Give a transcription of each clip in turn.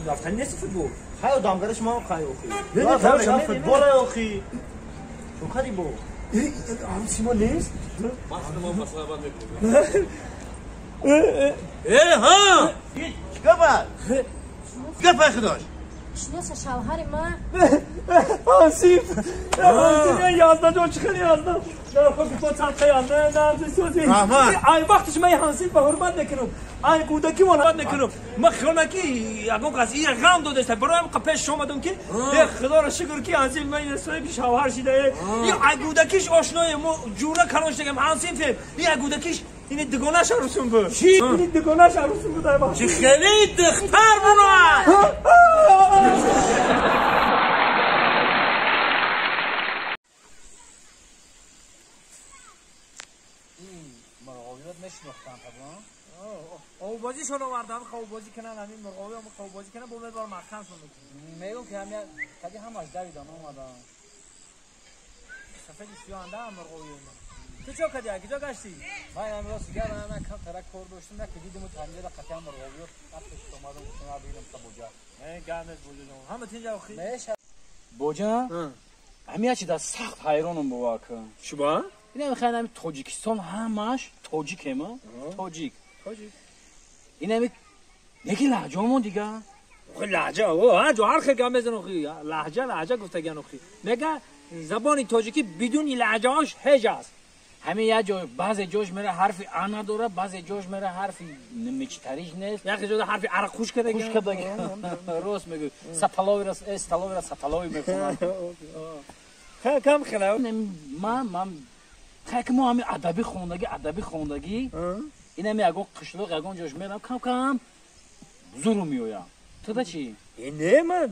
рафтани нести футбол. Хай одамгариш мо хай охи. Не, футбол охи. Чо кади бо? Ҳамси мо нест? Мо масъала бад мекунем. Э, ҳа! Чикор бад? Чикор пай худош? Шиноса шавҳари ман. Ҳансиф! Ҳансиф, язда ҷон, чӣ хеле язда? Дар хоки по чарха язда, нарзи сози. Раҳмат. Ай вақтиш ман ҳансиф ба ҳурмат мекунам. Ай кӯдаки мон ҳурмат мекунам. Ман хиёл ки ягон кас ира ғам додеста. Бароям пеш омадам ки худоро шукр ки ҳансиф ман ина соҳиби шавҳар шида. И ай кӯдакиш ошное мо ҷура калон шудагам ҳансиф. И ай кӯдакиш ини дугонаш арӯсум буд. Чӣ? Ини дугонаш арӯсум буд. Чӣ хеле духтар буна! Мешинохтам табан. Овбозишон овардам, қовбозӣ кунан, ҳамин мурғовӣ ҳам қовбозӣ кунан, бо мебар маҳкамшон мекунам. Мегӯм ки ҳамин кади ҳамаш давидан омадан. Сафеди сиёҳанда ҳам мурғовӣ. Ту чо кади? Куҷо гаштӣ? Ман ҳамин сигар ана кам тарак кор доштам, як дидиму танҷара қатъан мурғовӣ рафташ омадам, гуфтам бинам та боҷа. Не, гап нест боҷа ҷон. Ҳама тинҷа охи. Меша. Боҷа? Ҳамин як чиз сахт ҳайронам бовар кун. Шуба? Ина мехоҳем ҳамин Тоҷикистон ҳамаш тоҷикем, тоҷик. Тоҷик. Ина ҳамин неки лаҳҷаомон дига. Охи лаҳҷа, о, ҳар ҷо ҳар хел гап мезанам охи. Лаҳҷа, лаҳҷа гуфтаган охи. Мега забони тоҷикӣ бидуни лаҳҷаҳош ҳеҷ аст. Ҳамин як ҷой баъзе ҷош мера ҳарфи а надора, баъзе ҷош мера ҳарфи мечтариш нест. Яке ҷода ҳарфи ара хуш кардаган. Хуш кардаган. Рост мегӯй. Саталовира, сталовира саталови мехонад. Кам хела. Ман хай ки мо ҳамин адабӣ хондагӣ, ин ҳамин ягон қишлоқ, ягон ҷош мерам, кам кам зуру меоям. Ту да чӣ? Не, ман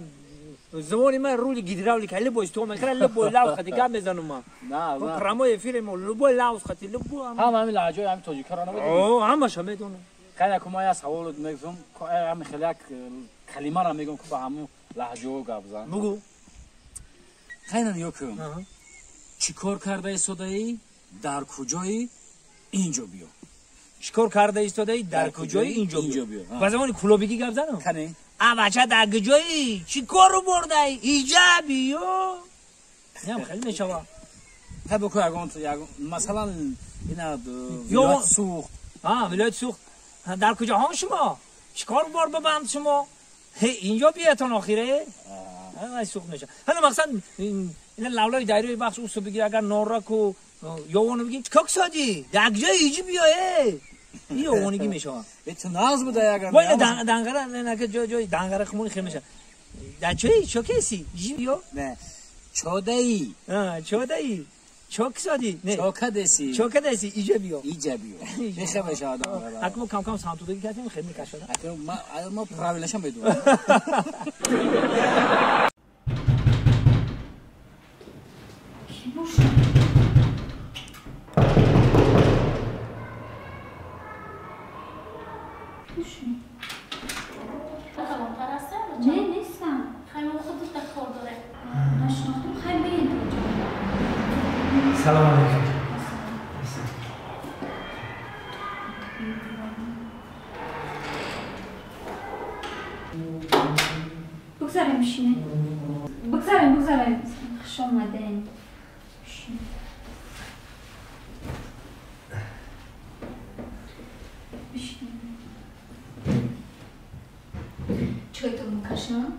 забони ман рули гидравлика, любой стол мекара, любой лавз хати гап мезанам ман. На, прямой эфире мо любой лавз хати, любой. Ҳама ҳамин лаҳҷаи ҳамин тоҷикаро намедонӣ? О, ҳамаша медонам. Хай яку ман як савол мегӯям, ҳамин хеле як калимаро мегӯям ки ба ҳамун лаҳҷаҳо гап зан. Бугӯ. Хай на нигоҳ кун. Чӣ кор карда истодаӣ? Дар куҷои инҷо биё. Чӣ кор карда истодаӣ? Дар куҷои инҷо биё. Ба забони кулобигӣ гап занам? Кане. А бача дар куҷои? Чӣ кору бурдаӣ? Иҷа биё. Инам хеле мешава. Хай бикӯ ягон масалан ина вилояти Суғд. А, вилояти Суғд. Дар куҷоҳом шумо? Чӣ кор бор бабанд шумо? Инҷо биётон охире? Ай суғд мешава. Ҳана мақсад ина лавлави дарёи Вахш усу бигир, агар нораку ёвону бигир, чӣ кор кисодӣ? Дар куҷои иҷи биё, э? Ин ёвонигӣ мешавад. Э, ту нағз буда ягар. Бо ина дангара, не, ки ҷой дангара хумони хел мешавад. Дар чои чо кеси? Иҷи биё? Не. Чодаӣ. А, чодаӣ. Чо кисодӣ? Не. Чо кадеси? Чо кадеси? Иҷа биё. Иҷа биё. Меша мешавад дангара. Аку мо кам кам самтудагӣ кардем, хел мекашад. Аку ма правилашам медонам. Не, нестам. Хай мо худат дар кор дорем. Нашинохтам, хай биен инҷо. Салом алейкум. Бигзарем, бишинед. Бигзарем, бигзарем. Хуш омадем. Бишинед. Бишинед. Чойтон мекашам?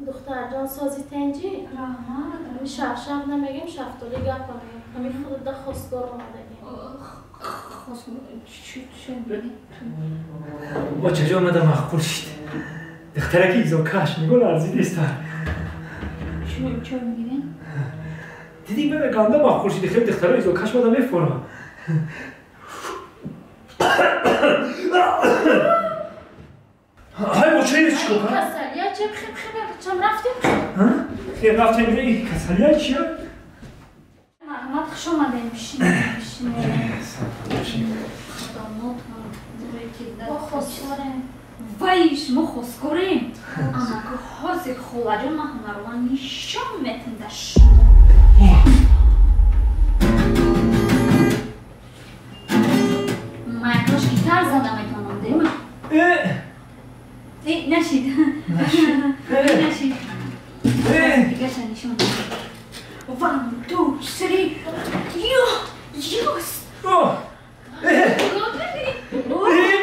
Духтарҷон, сози тенҷӣ? Раҳмат. Ҳамин шафшаф намегем, шафтолӣ гапа мегем. Ҳамин худада хостгор омадагем. Очаҷон мада маъқул шид. Духтараки изокаш нигоҳ ларзидеста. Чой мегирем? Дидӣ мана ганда маъқул шиди, хеле духтаро изокаш мада мефорам. Ҳай бочаи чикор кардам? Касалия чи хеб хеб чам рафтем? Хеб рафтем, ин касалия чия? Марҳамат, хуш омадем. Бишинед, бишинед. Мо хостгорем. Вай, шумо хостгорем? Анаку ҳозир холаҷон ман ҳунарова нишон метем дар шумо. Ман якрош гитар зада метавонам, дема? Нашид. Нашид. Дигаша нишон. 1, 2, 3. Ё! Ёс!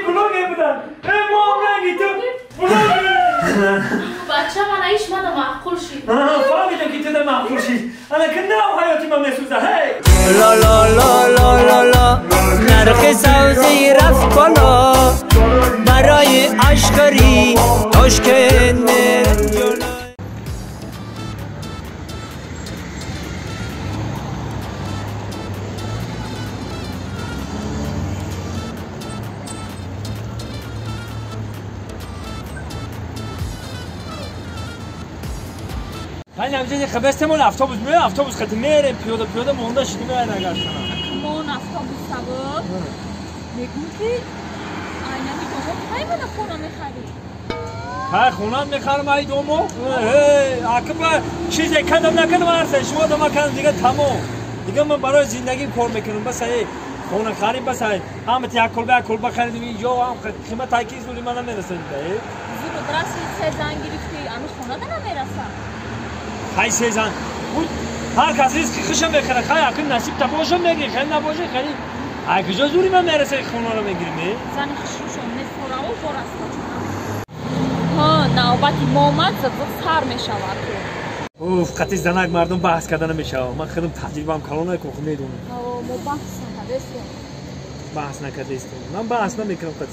Блоге будан. Мом ранги ту. Блоге. Бача ман иш мана маъқул шид. Фаҳмидам ки туда маъқул шид. Ана ки нав ҳаёти ман месӯза. Ҳей! ла ла ла ла ла ла نرخ سوزی رفت بالا برای اشکری تاشکند. من همینجا خبستمون автобус میاد автобус خط میریم پیاده پیاده مونده شدیم اگر مون автобус سوار میگم که اینمی دومو کی من خونه میخری؟ ها خونه میخرم ای دومو اکبر چیزی کدم نکردم ارزش شما دم کردم دیگه تمام دیگه من برای زندگی کار میکنم بس ای خونه خرید بس ای هم یک کلبه کلبه خریدیم اینجا هم قیمت تاکی زوری من نمیرسه دیگه زور درسی سه زن گرفتی هنوز خونه نمیرسه. خیلی سیزن بود هر کسی ریسک خوشم بخره خیلی اکنون نصیب تا باشم میگیری خیلی نباشه خیلی کجا زوری من میرسه خونه رو میگیریم زن خوشم میفوره و وارسته ها نوبتی ما اومد زد سر میشود. اوف قطعی زنک مردم بحث کردن نمیشه. من خودم تجربه‌ام کلانه که خود میدونم. ما بحث نکردیم. بحث نکردیم. من بحث نمیکنم قطعی.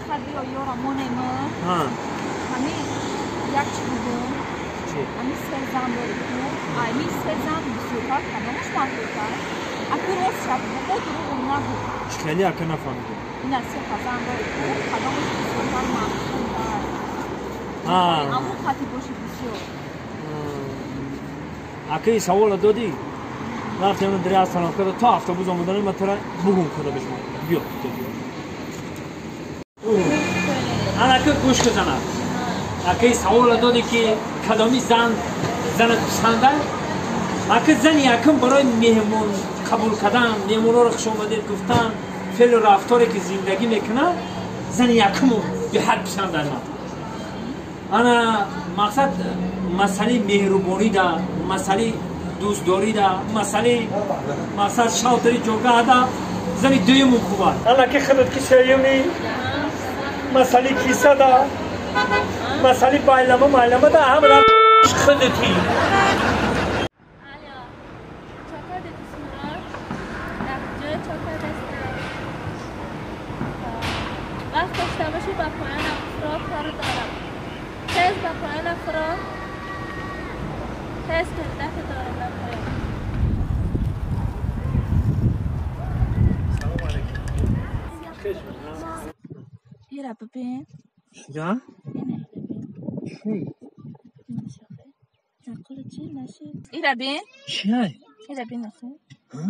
خبیو یارا مونم. ها. همین یک چی بگم. چی؟ همین سه زن داری تو. همین سه زن بسیار کدامش مخلوطه. اگه راست شد بگو دروغ نگو. خیلی اگه نفهمیدم. این سه زن داری تو کدامش بسیار مخلوطه. اما خطی باشی بسیار. اگه سوال دادی رفتم اون دری از کرد تا автобус آمدن من تو را بگم کدا بهش بیا بیا. انا که گوش کن اگه سوال دادی که کدامی زن زن پسنده اگه زن یکم برای مهمون قبول کردن مهمونا رو خوش آمدید گفتن فعل و رفتاری که زندگی میکنه زن یکم به حد پسنده من. انا مقصد مسئله مهربانی ده مسئله دوستداری ده مسئله مقصد شاطری جوگاه ده زن دویم خوبه. انا که خودت که سیومی مسئله کیسه ده مسئله بایلمه مایلمه ده هم را خودتی. وقت داشته باشی با پایان افراد کار دارم. تز با پایان افراد تز که دارم با پایان. سلام علیکم. ایرا ببین. چرا؟ چی؟ نقل چی نشه؟ ایرا بین. چی؟ ایرا بین آخه. ها؟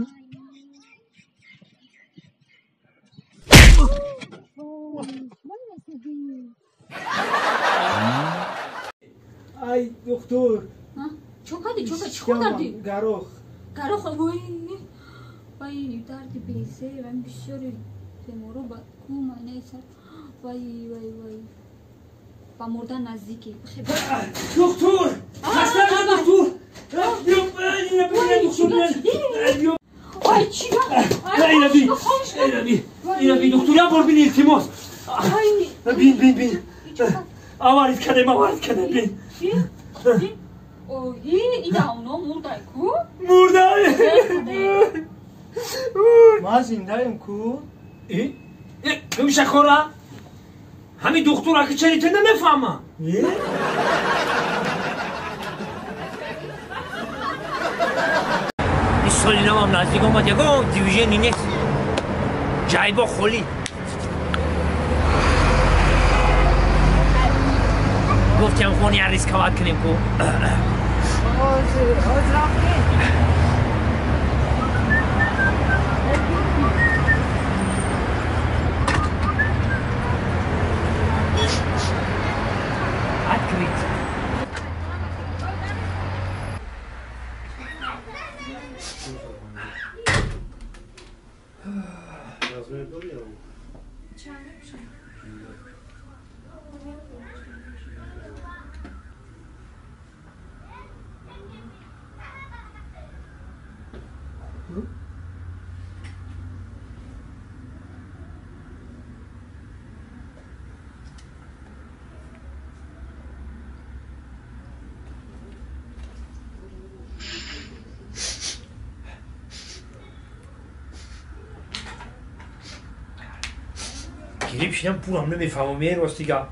ای دکتر چون کردی؟ چون چیکار کردی؟ گروخ گروخ وای وای درد بیسه و بسیار بیمارو با کو معنی سر وای وای وای با مردن نزدیکی. دکتر خسته دکتر بیا وای چی نه اینا بی دکتر یا بر بین التماس بین بین بین آوارید کردیم آوارید کردیم بین چی؟ اوه اینا اونا مردای کو؟ مردای ما زنده کو؟ ای نمیشه خورا همین دکتر که چنین تو نمیفهمم. این سالی نمام نزدیک آمد یکم دیویژنی نیست جایبا خالی گفتیم خونی هر ریسک باید کنیم کو گریب شدم پول هم نمیفهمم یه راستی گا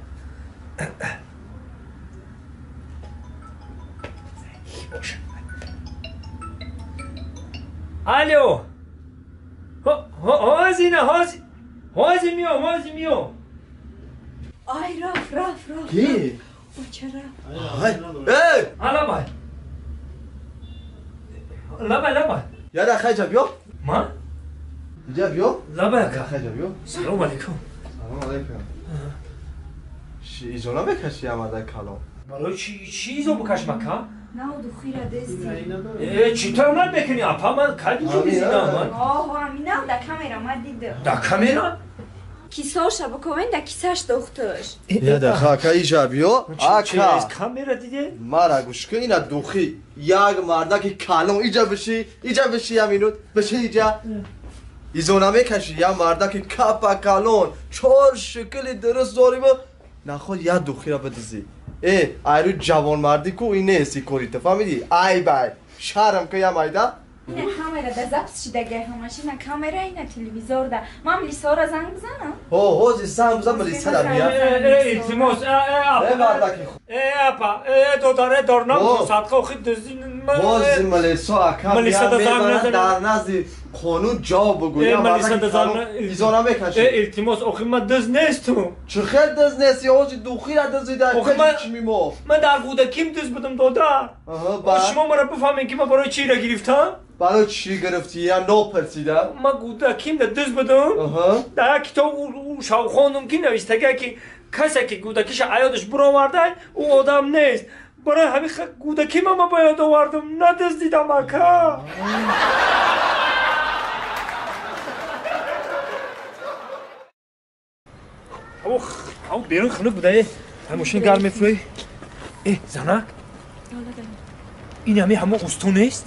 باشه. الو هازی نه هازی هازی میام هازی میام. آی رفت رفت رفت. کی؟ چرا؟ ای لبای لبای لبای یارا خیجا بیا. ما؟ اینجا بیا. لبای کا خیجا بیا. سلام علیکم. سلام علیکم. ایزونا بکشی آمده کلام. برای چی چیزو بکش مکا؟ نه و دخیره دستی. چطور من بکنی؟ اپا من کدی جو بیزیدم من. آه همینه و در کامرا من دیدم. در کامرا؟ کیساشا بکوین در کیساش دختش. یه دخه اکا ایجا بیا. اکا. کامرا دیده؟ مرا گوش کن اینا دوخی. یک مردک کلام ایجا بشی، ایجا بشی همینوت بشی ایجا. ایزونا میکشی یا مردک کپا کلون چهار شکل درست داریم نخواد یه دوخی را بدزی. ای ایرو جوان مردی کو این نیستی کوری فهمیدی؟ ای بای شرم که یا مایدا. اینه کامرا ده ضبط شده گه همش اینه کامرا اینه تلویزیون ده. من لیسا را زنگ بزنم؟ هو هو زنگ بزن لیسا را بیا. ای التماس ای ای مردکی ای اپا ای دو دارنام صدقه خود دزدی باز ملیسا اکا بیا در نزد قانون جواب بگو. ای ملیسا دزن ایزونا میکشی. ای التماس آخه من دز نیستم. چه خیلی دز نیستی؟ آجی دوخی را دزدیده. من در کودکیم دز بودم دادا. شما مرا بفهمین که من برای چی را گرفتم؟ برای چی گرفتی؟ یا نپرسیدم؟ من کودکیم در دز بودم. در کتاب او شاوخواندم که نوشته که کسی که کودکیش عیادش برآورده او آدم نیست. برای همین کودکی من باید آوردم نه دزدیدم اکا. او بیرون خنک بوده. هم ماشین گرم میفروی. ای زنک این همی همه استون نیست؟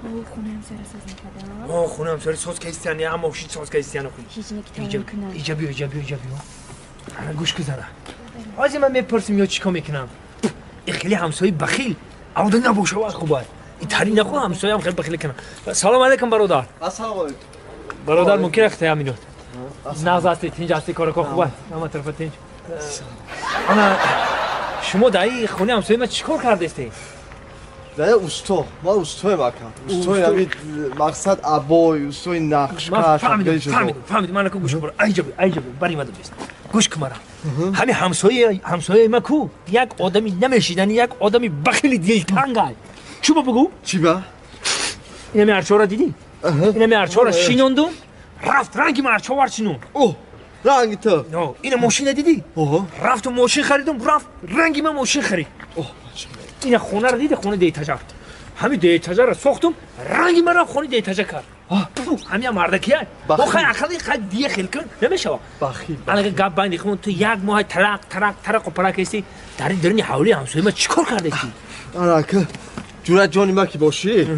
او خونه همسایه ساز نکرده. آه خونه همسایه ساز کردن یا ماشین ساز کردن خو. هیچ نکته میکنن. اینجا بیا اینجا بیا اینجا بیا. انا گوش کن زنک. از من میپرسیم یا چیکار میکنم؟ این خیلی همسایه بخیل. او نباشه وقت خوبه. این تری نخو همسایه هم خیلی بخیل کنه. سلام علیکم برادر. السلام علیکم. برادر ممکن است همینوت. ناز هستی تینج هستی کارکو خوبه. اما طرف تینج. انا شما در این خونه همسایه ما چیکار کردستی؟ در اوستا ما اوستای مکان. اوستای همین مقصد ابای اوستای نقش کش. فهمیدم فهمیدم فهمیدم من کو گوش کن. اینجا بیا اینجا بیا بری مدو بیست. گوش کن مرا. همین همسایه ما کو یک آدمی نمیشیدن یک آدمی بخیل دلتنگه. چی با بگو؟ چی با؟ اینم ارچورا دیدی؟ اینم ارچورا شینوندم رفت رنگی من ارچوار شینون. اوه رنگ تو. نه این ماشین دیدی؟ رفت ماشین خریدم رفت رنگی من ماشین خرید. اوه این خونه رو دیدی؟ خونه دیتاجر. همین دیتاجر رو ساختم رنگی من رفت خونه دیتاجر کرد. همین مردکیه. بخی اخلی خد دیه خیل کن نمیشه. بخی. الان گپ بندی خون تو یک ماه ترق ترق ترق و پرک هستی در این درنی حولی همسایه ما چیکار کرده ای؟ آره که جورا جانی ما کی باشی؟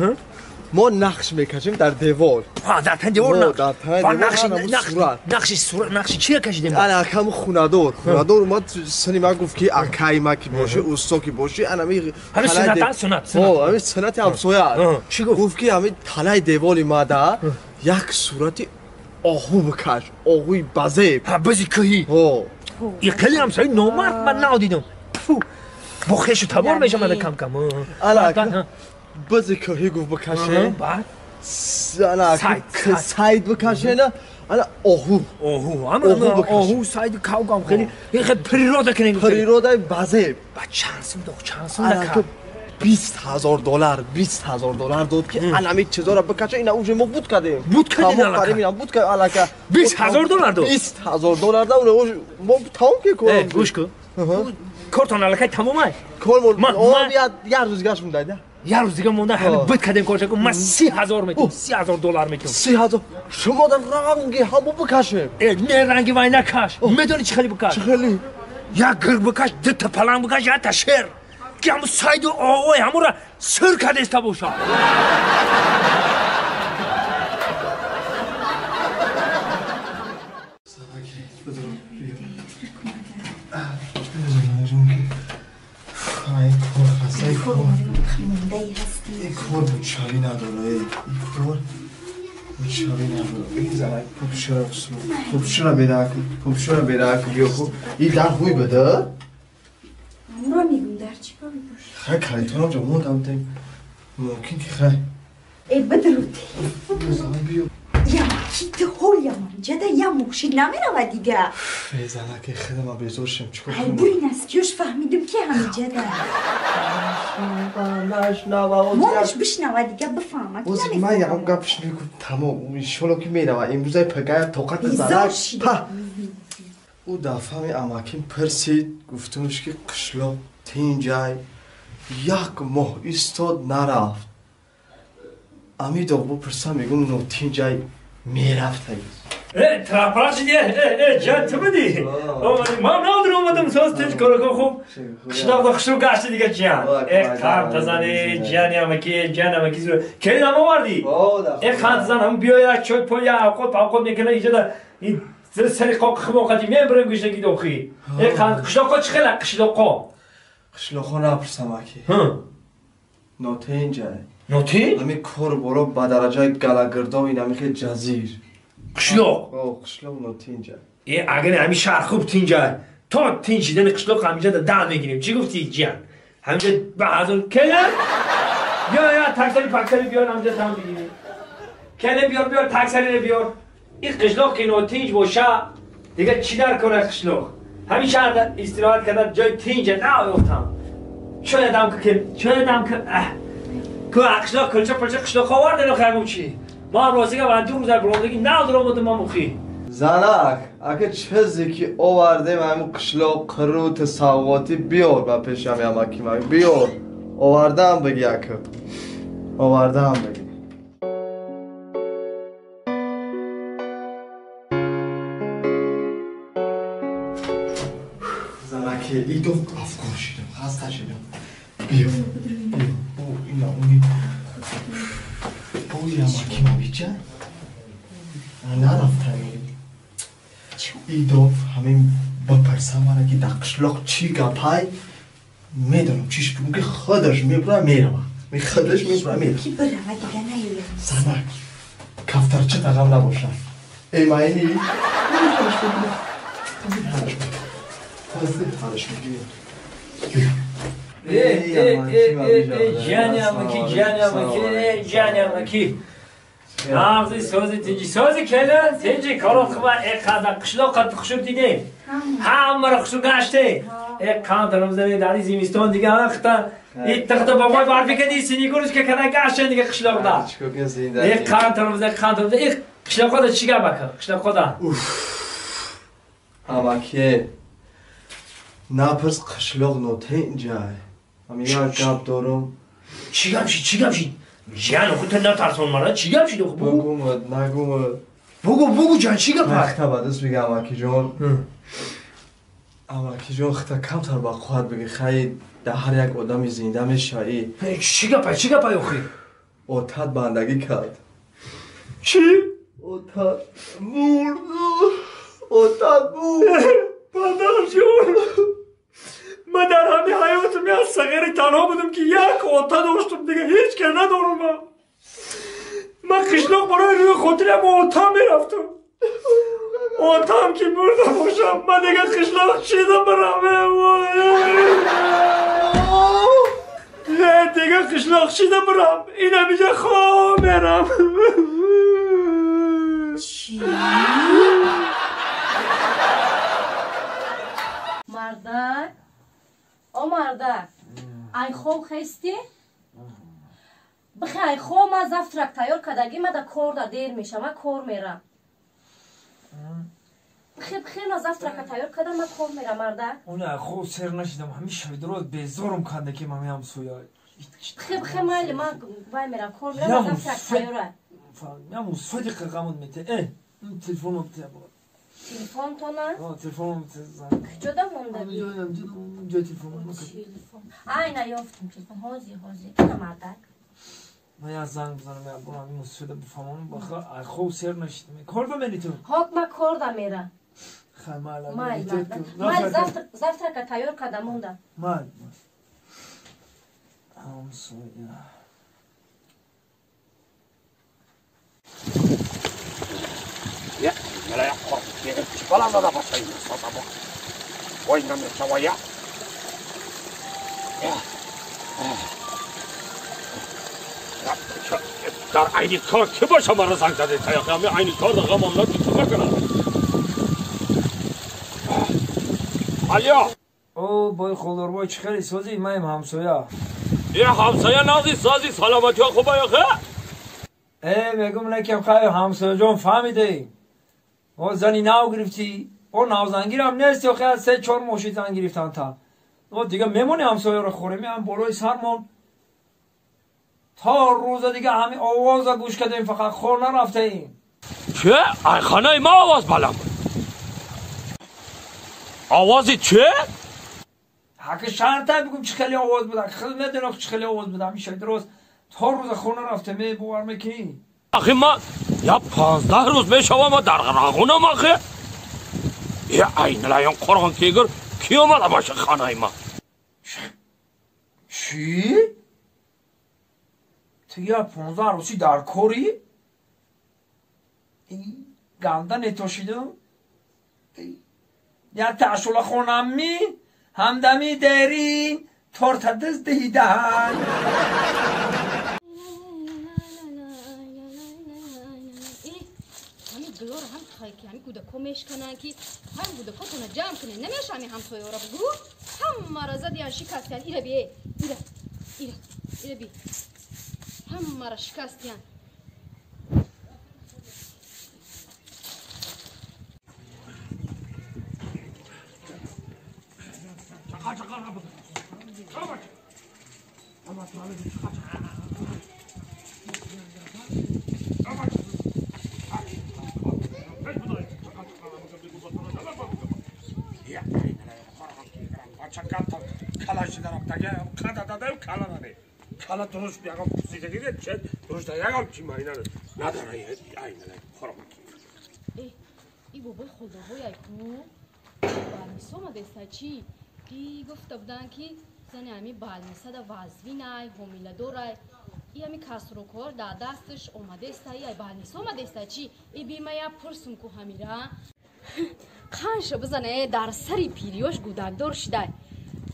ما نقش میکشیم در دیوار. ها در تن دیوار نقش. در تن دیوار نقش صورت نقش چی کشیدیم؟ انا کم خونه‌دار اومد سنی ما گفت که اکای ما کی باشه اوستا کی باشه انا می همین سنت سنت ها همین سنت همسایه. چی گفت؟ گفت که همین تلای دیواری ما دا یک صورت آهو بکش آهوی بزه. ها بزی کهی. ها این خیلی همسایه نامرد من ندیدم. با خیش و تبار میشم من کم کم. انا بزی کهی گفت بکشه. بعد انا ساید بکشه نه انا آهو آهو هم آهو ساید کاو خیلی این خیلی پریرودا کنیم پریرودا بزه. بعد چند سوم دو چند سوم نکرد 20,000 دلار 20,000 دلار داد که الان چیزا رو بکشه. اینا اونجا ما بود کردیم بود کردیم الان اینا بود که الان 20,000 دلار داد 20,000 دلار داد اون ما تمام که کارم. گوش کن کارتون الکی تمامه. کارمون ما یه روز گشت مونده. یه روز دیگه مونده همه بد کردیم کارش کن من 30,000 میتونم $30,000 میتونم 30,000 شما در رنگی همو بکشیم نه رنگی وای نکش میدونی چی خیلی بکش چی خیلی یک گرگ بکش دو تا پلنگ بکش یک تا شیر که همو ساید و آقای همو را سر کرده استا باشه این کار بچاری نداره این کار بچاری نداره بگی زنک پوپشو را بیرا کن پوپشو را بیرا کن بیا خوب این در خوی بده من را میگم در چی کار باشه خیلی کلیتونم جا موندم تیم ممکن که خیلی ای بدروتی بیا یا کی تو یا من جدا یا موشی نمیره دیگه ای زنک خودم بیزار شم چیکار کنم ای از کیوش فهمیدم که همین جدا مامش بشنوه دیگه بفهمه که من یکم گپش میکنم تمام انشالله که میروه امروز پگاه طاقت زنک په او دفعه می اماکین پرسید گفتمش که قشلاق تینجای یک ماه ایستاد نرفت امی داغ بپرسم میگم نو تینجای میرفت ای تراپراش دیگه ای جان تو بدی من نادر اومدم ساز تنج کارکو خوب قشلاق دا خشرو گشت دیگه جان ای قند تزنه جانی امکی جان امکی زور کی دم آوردی ای قند تزن هم بیا یک چای پای اوقات اوقات میکنه اینجا دا این سری قاق خماقتی میبرم گوشتگی دوخی ای قند قشلاقا چه خیلی قشلاقا قشلاقا نپرسم اکی نوتینجای نوتین؟ همی کار برو با درجه گلگردام این همی خیلی جزیر قشلاق؟ آه قشلاق نوتینجا ای اگر همی شهر خوب تینجا تا تین شدن قشلاق همینجا دم میگیریم چی گفتی جیان؟ همینجا به هزار کنه؟ بیا یا تکسری پکسری بیار همینجا تم بگیریم کنه بیار بیار تکسری بیار این قشلاق که نوتینج باشه دیگه چی در کنه قشلاق؟ همین شهر استراحت کردن جای تینجا نه افتم شاید هم که شاید هم که که قشلاق کلچه پلچه قشلاق آوردن خیلی چی ما راستی که من دو روز در برندگی ندارم آمدم ما مخی زنک اگه چیزی که آوردیم همون قشلاق قروت سوغاتی بیار با پیشم یمکی من بیار آوردم بگی اکه آوردم بگی زنکی ای دو افکار شدم خسته شدم بیا بیا او اینا اونی او یمکی ما بیچه نرفتم ای دوف همین بپرسم منه که در قشلاق چی گپای میدونم چیش بگم که خودش میبره میروه می خودش میبره میروه کی بروه دیگه نیویم زنک کفترچه تغم نباشه ای ماینی حالش بگیره حالش بگیره حالش بگیره ای ای ای ای جانی امکی جانی امکی جانی امکی ناغزی سوزی تینجی سوزی کلن تینجی کارو خبر ای قدر قشلاق قد خشوب دیده همه را خشوب گشته ای قند رمزنه داری زمستان دیگه همه خطا ای تخت بابای برفی که نیستی نیگورش که کنه گشته دیگه قشلاق دا ای قند رمزنه قند رمزنه ای قشلاق دا چیگه بکر قشلاق دا امکی نپرس قشلاق نوته اینجا هم یک گپ دارم چی گپ شید چی گپ شید جان خودت نترسون مرا چی گپ شید بگو بگو نگو بگو بگو جان چی گپ خطا بعد بگم امکی جان امکی جان خطا کمتر با خود بگی خیلی در هر یک آدمی زنده میشایی چی گپ چی گپ آخی اوتاد بندگی کرد چی اوتاد مرد اوتاد مرد بندم جون من در همه حیاتم از صغیر تنها بودم که یک اوتا داشتم دیگه هیچ که ندارم من قشلاق برای روی خاطرم اوتا میرفتم اوتا هم که مرده باشم من دیگه قشلاق چیدم برم نه دیگه قشلاق چیدم برم این همیشه خواه میرم چی؟ مردک او مردک ای خوب خستی؟ بخی ای خوب ما завтрак تیار کردگی ما دا کار دا دیر میشه ما کار میرم بخی بخی ما завтрак تیار کردم ما کار میرم مردک اون خوب سر نشیدم همیشه شب درود بیزارم کنده که من هم سویای Бихе майли, ман вай мерам, кор мерам, завтрак тайёра. Я мусфади қақамуд мете. Телефоном те бо. Телефонтона? О, телефоном те зан. Куҷода мондаги? Ҷо телефоном. Телефон. Ай, наёфтум телефон. Ҳозир, ҳозир. Кина мардак? Ман я занг бизанам, я бурам мусфада бифаҳмонам, баха ай хоб сер нашидам. Кор да мери ту? Ҳок, ма кор да мера. Хай, майла. Майл, майл, завтрака тайёр карда монда. Майл. Ҳамсоя. Ya, mela qorqib chiqoladi da boshlaydi sotabo. Voy namechavoya. Ya. Дар айни кор ки боша маро занг заде таяқ ами айни кор да ғамам на чӣ мекунам. Алё. О, бой холдорбой чӣ хеле созӣ? Маем ҳамсоя. Е ҳамсоя нази созӣ саломатиё хуба яхе? Мегум лекем хай ҳамсояҷон фаҳмидем. О зани нав гирифтӣ, о навзангирам нест, ё хай 3-4 моҳ шид зан гирифтан та. О дига мемонӣ ҳамсояро хӯрем, ҳам болои сармон. То рӯза дига ҳами овоза гӯш кардем, фақат хор нарафтаем. Че? Ай хонаи ма овоз баланд буд. Овози че? Ҳаки шарта бигум чӣ хеле овоз буд, хел медонам чӣ хеле овоз буд, ҳамин шайд рост. То рӯза хона рафта мебовар мекунӣ? Ахи ма я 15 рӯз мешавам ма дар рағунам ахи. Е айналаён қурғон кегир ки омада боша хонаи ма? Чӣ? Ту я 15 рӯзи дар корӣ? Ганда нетошидум? Я ташула хонамми ҳамдами дерин торта диз диҳидан. Гулоро ҳам ки ҳами кӯдакҳо мешкананд, ки ҳам кӯдакҳотона ҷамъ кунед, намеша ҳами ҳамсояро бугӯ ҳамаро задиян шикастиян. Ира би, ира, ира, ира би, ҳамаро шикастиян. Кала дуруст ягон пурсидагире че дуруст ягон чи майна надора айна қурғон. И бобои холдорбой ку балниса омадеста чӣ? И гуфта буданд ки зани ҳами балнисада вазвинай, ҳомиладорай. И ҳами касрукор дар дасташ омадеста, и ай балниса омадеста чӣ? И бимая пурсум ку ҳамира. Қанша бизане дар сари пириёш гудакдор шидай.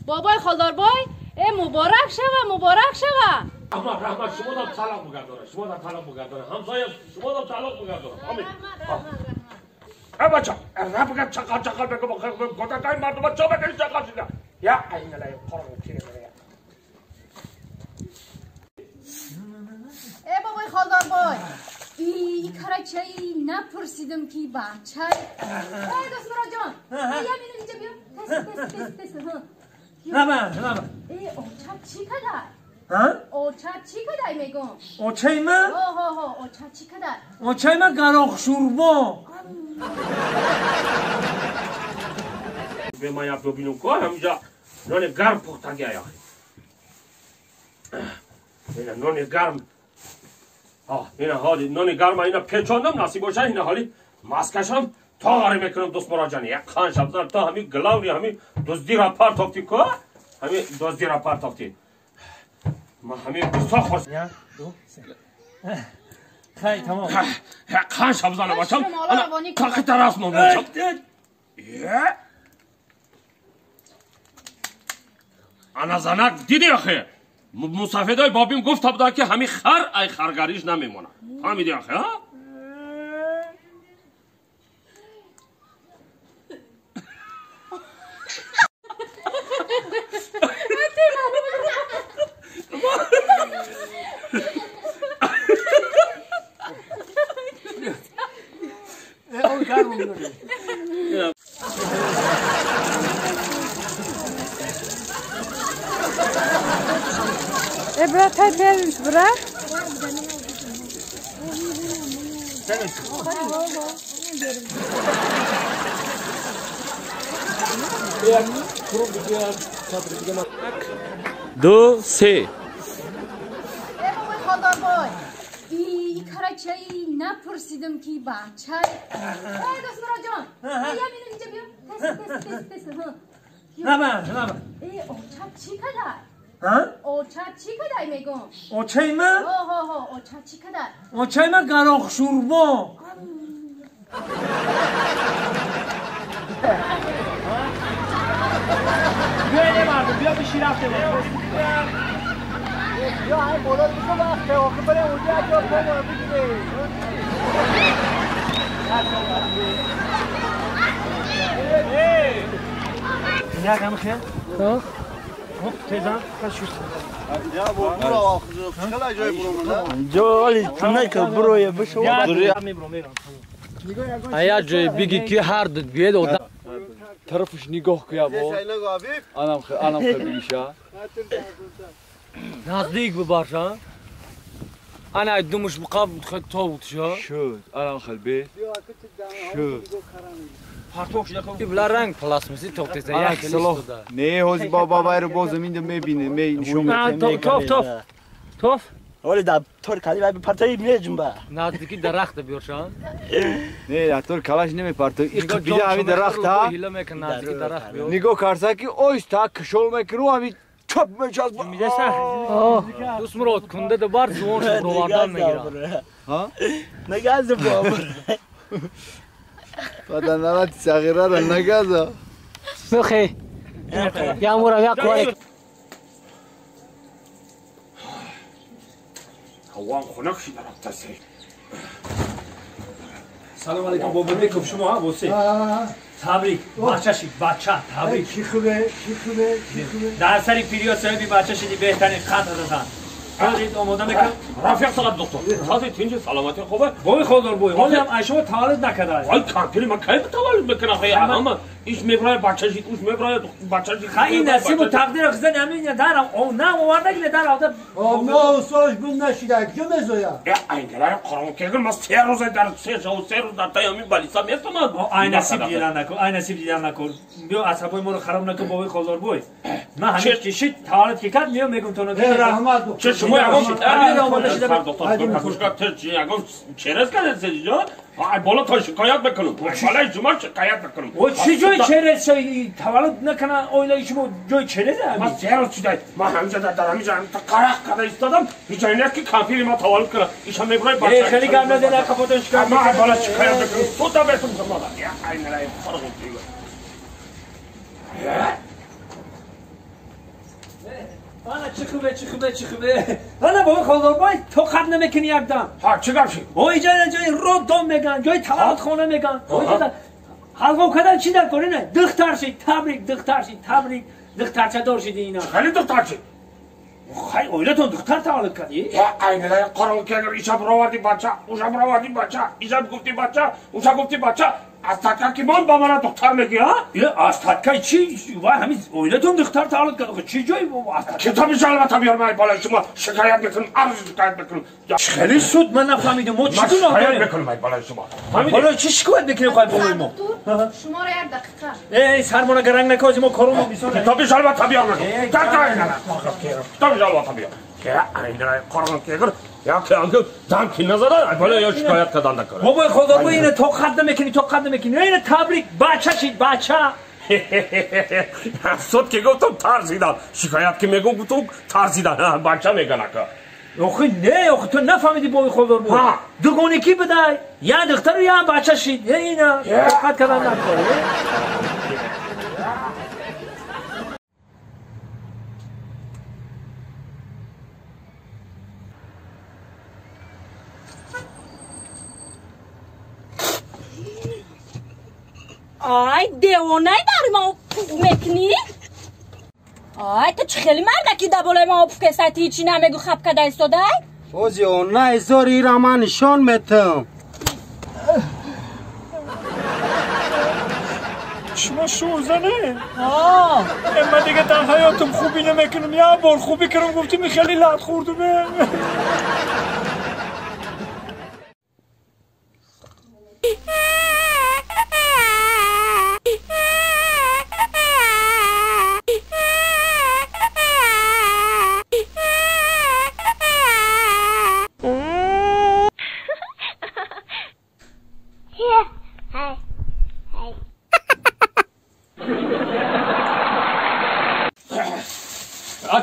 Бобои холдорбой, э муборак шава, муборак шава. Раҳмат, раҳмат, шумо дам талоқ бугардора, шумо дам талоқ бугардора. Ҳамсоя шумо дам талоқ бугардора. Амин. Раҳмат, раҳмат. Э бача, ра бигам чақал чақал бигам гудакай мардума чо бигам чақал шида. Я айналай қурғон кегир. Э бобои холдорбой, и карачаи напурсидам ки бачай. Эй Дастмуроджон, я минут инҷа биё. Тез, тез, тез, тез. Наба, наба. Э, оча чӣ кадай? Ҳа? Оча чӣ кадай мегум? Очаи ма? Ҳо, ҳо, ҳо, оча чӣ кадай? Очаи ма гароқ шӯрбо. Бе ма я бибинум ко ҳамҷа нони гарм пухтаги аяхи. Ина нони гарм. Ина ҳоли нони гарма ина печондам насиб боша ина ҳоли маскашам тоғаре мекунам Дустмуроджон. Як қан шабзар то ҳами главни ҳами дуздира партофти ко ҳами дуздира партофти. Ма ҳами бисёр хурс. 1 2 3. Хай тамом. Қан шабзана бачам. Ана тақи тараф мон бачам. Е? Ана занак диди ахе. Мусафедои бобим гуфта буда ки ҳами хар ай харгариш намемонад. Фаҳмиди ахе, ҳа? Брат, тай бериш, брат. دو سه. ای کرچی نپرسیدم که بچه. ای دوست مرا جان. یا مینو اینجا بیا. تست تست تست تست. نه نه. ای اوچا چی کدای؟ ها؟ اوچا چی کدای میگم؟ اوچای من؟ ها ها اوچا چی کدای؟ اوچای من گراخ شوربا. بیا یه مردم بیا بشی رفته بیا همین بالا دیگه وقت آخه بریم اونجا جا پا بگیره. نه کم خیر؟ خب خب تیزم خش شد. یا برو خلا جای برو جولی تنک برو یا بشو. ایا جای بگی که هر دو بیاد آدم طرفش نگاه کیا با انم خ انم خ بگیشا نزدیک ببارشا انا دومش بقاب تا بودشا شد انم خل بی شد بلا رنگ پلاسمسی توقتی یک سلاح نه هوز بابا بایر باز زمین میبینه می نشون میده توف توف توف ولی در تور کلی باید پرتایی میجنبه نزدیکی درخت بیارشان نه در تور کلاش نمیپرتو این قبیله همین درخت ها نگاه کرده که اویستا کشول میکنو همین چپ میچسب میدسه دوست مراد کنده دوبار زوانش بروردن میگیره ها نگاز بابا پدر صغیره را نگازا بخی یا مورا یا کوارک هوا خنک شده رفته سی. سلام علیکم بابا میکم شما ها بوسی. تبریک بچه شید بچه تبریک. چی خوبه چی خوبه چی خوبه. در سری پیریا صاحبی بچه شدی بهترین خط هستن. حاجی آماده میکنم. رفیق سلام دکتر. تازه تینج سلامتی خوبه. بوی خدا بوی. حالا هم شما تولد نکرده. وای کامپیوتر من کی تولد میکنم خیلی هم ایش میبرای بچه شید اوش میبرای بچه شید. خیلی نصیب و تقدیر خزن همین در او نه آورده که در آده. ما سالش بند نشیده کجا میزایم؟ اینگلا قرآن که ما سه روز در سه شو سه روز در تایمی بالیسا میستم. ای نصیب دیدن نکن ای نصیب دیدن نکن. بیا عصبای ما رو خراب نکن بابای خالدار بوی. من همین که شید تولد که کرد میام میگم تو رحمت چه شما یگان آماده شده دکتر خوشگاه تو یگان چرز کرده سیجا بالا تا شکایت بکنم بالای شما شکایت بکنم و چه جای چرز تولد نکنه اویلای شما جای چرز من سه روز شده من همیشه در همینجا قرق کرده ایستادم هیچ جایی نیست که کامپیوتر ما تولد کنه ایشان میبرای بچه خیلی گم نده نکفاتون شکایت من بالا شکایت بکنم تو تا بهتون شما یا این لای فرق آنا چه خوبه چه خوبه چه خوبه آنا بابا خالدار بای تو قد نمیکنی یک دم ها چه گفتی او اینجا جای رود میگن جای تولد خونه میگن اینجا حلوا کردن چی در کنه نه دختر شید تبریک دختر شید تبریک دخترچه دار شدی اینا خیلی دختر شید خیلی اولتون دختر تولد کردی یا اینه قرآن که ایشا برآوردی بچه اوشا برآوردی بچه ایشا گفتی بچه اوشا گفتی بچه از تکا که من با من دختر میگی ها؟ از تکای چی؟ وای همین اولتون دختر تولد کرد چی جایی بابا از کتاب جلوه بیار من بالای شما شکایت میکنم عرض شکایت میکنم خیلی سود من نفهمیدم ما چی گناه داریم شکایت میکنم بالای شما بالای چی شکایت میکنی خواهی بابای ما شما رو یک دقیقه ای سرمانه گرنگ نکازی ما کارو ما بیسانه کتاب جلوه بیار من کتاب جلوه بیار که اینه قرآن که یا که آنکه دم کی نزده بالا یا شکایت کردن نکنه بابای خدا بابا اینه تو قد نمیکنی تو قد نمیکنی اینه تبریک بچه شید بچه صد که گفتم ترسیدم شکایت که میگم گفتم ترسیدم بچه میگن که آخه نه آخه تو نفهمیدی بابای خدا بابا دوگانه کی بده یا دختر یا بچه شید اینه قد کردن نکنه آی دیوانه در ما پوف میکنی؟ آی تو چه خیلی مردکی در بالای ما پوف کساتی هیچی نمیگو خب کده ایستاده؟ او دیوانه زاری را من نشان میتم شما ما شورزنه اما دیگه در حیاتم خوبی نمیکنم یه بار خوبی کردم گفتیم خیلی لط خوردم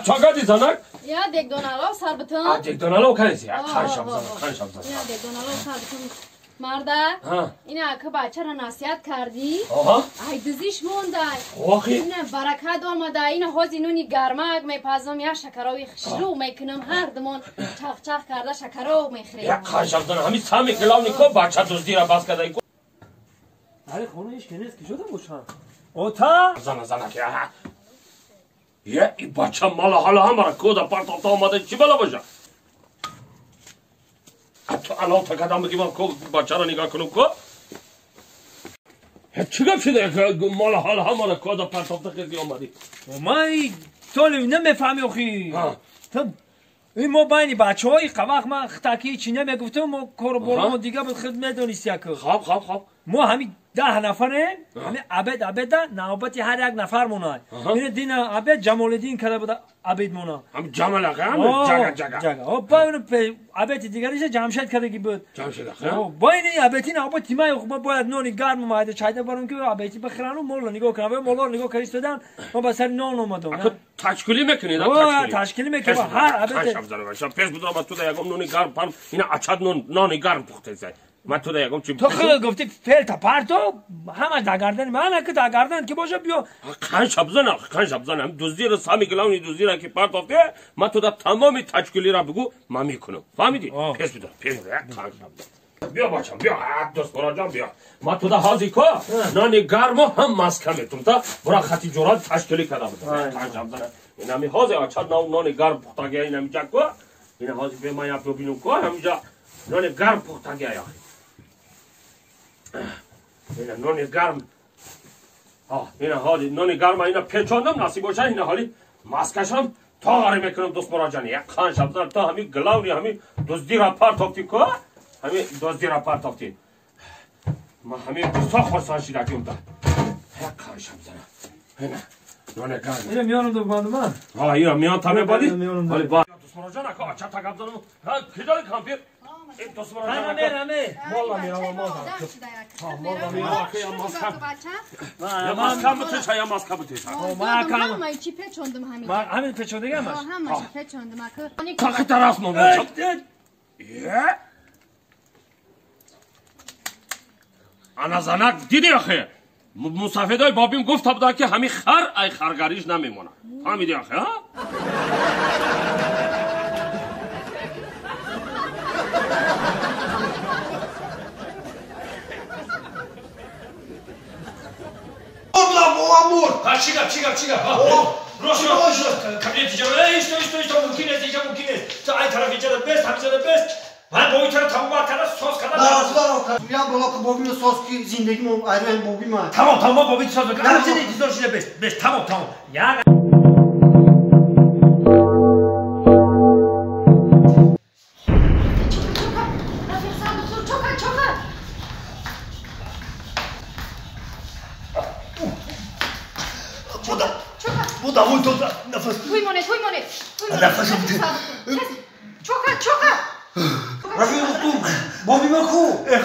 چاگادی زنک؟ یا دگدونالو سر بتون. دگدونالو کردی؟ خان شب زن، خان شب زن. یا دگدونالو سر بتون. مردا، اینا که بچه را نصیحت کردی؟ آها. ای دزیش مونده. واقعی؟ اینا برکت آمده. اینا حوزی نونی گرمک میپزم یا شکراوی خشرو میکنم هر دمان چخ چخ کرده شکراو میخریم. یا خان شب زن، همین سامی کلاونی کو بچه دزدی را باز کرده. آره خونه ایش که نیست که شده باشم. اوتا؟ زن زن که یه ای بچه مالا حالا همه کودا پرتافته آمده چی بلا باشه؟ تو الان تا کدام بگی من کو بچه را نگاه کنم کو؟ چی گفت شده که مالا حالا همه کودا پرتافته خیلی آمدی؟ مای تو نمیفهمی آخی این ما بین بچه های قوق من خطاکی چی نمیگفتم ما کار بارم دیگه بود خود میدونیستی که خب خب خب ما همین 10 نفریم همین عبد عبد نوبتی هر یک نفر مونه این دین عبد جمال الدین کرده بود عبد مونه هم جمال آقا هم جگا جگا جگا با اون عبد دیگریش جمشید کرده کی بود جمشید آقا با این عبدی نوبتی ما باید نون گرم مایده چایده برام که عبدی بخرن و مولا نگاه کنم مولا نگاه کردن ما با سر نان اومدم تشکیلی میکنید تشکیلی میکنیم هر عبد پیش بودم تو یکم نون گرم پرم اینا اچد نون گرم پخته زد من تو دیگم چی تو خود گفتی فعل تا پرتو همش در گردن من که در گردن که باشه بیا خان شب زن خان شب زن هم دزدی را سامی گلاونی دزدی را که پرتافته من تو در تمام تشکیلی را بگو من میکنم فهمیدی پیش بده پیش بده خان شب بیا بچم بیا دوست برا جان بیا من تو در حاضی کو نان گرم هم مسکه میتونم تا برا خطی جورا تشکیلی کردم خان شب زن اینمی حاضی اچد نان گرم پختگی اینمی جا کو این حاضی به من یا ببینم کو همینجا نان گرم پختگی یا اینا نون گرم اینا حالی نون گرم اینا پیچاندم نصیب باشه اینا حالی ماسکشم تا میکنم دوست مرا جان یک خان شب زن تا همین گلاونی همین دزدی را پرتافتی کو همین دزدی را پرتافتی ما همین بسیار خرسان شیدکیم تا یک خان شب زن اینا نون گرم اینا میانم دو باندم من اینا میان تا میبادی حالی با دوست مرا جان اکا اچا تگب زنم کی داری کامپیر همه همه مالا میرم مالا مالا میرم یا ماسکا بتشه یا ماسکا بتشه ما چی پیچوندم همین ما همین پیچوندگی همش همش پیچوندم تا طرف ما انا زنک دیدی آخه مسافدای بابیم گفت بودا که همین خر ای خرگریش نمیمونه فهمیدی آخه ها چی روش روش کابینت جا ایستو ایستو ایستو ممکن است اینجا ممکن است تو ای طرف اینجا بست همینجا بست من با این طرف تمام کردم ساز کردم نه میام بالا که بابیم ساز کی زندگیمون ایران بابیم من تمام تمام بابی ساز بکن همینجا انتظار شده بست بست تمام تمام یا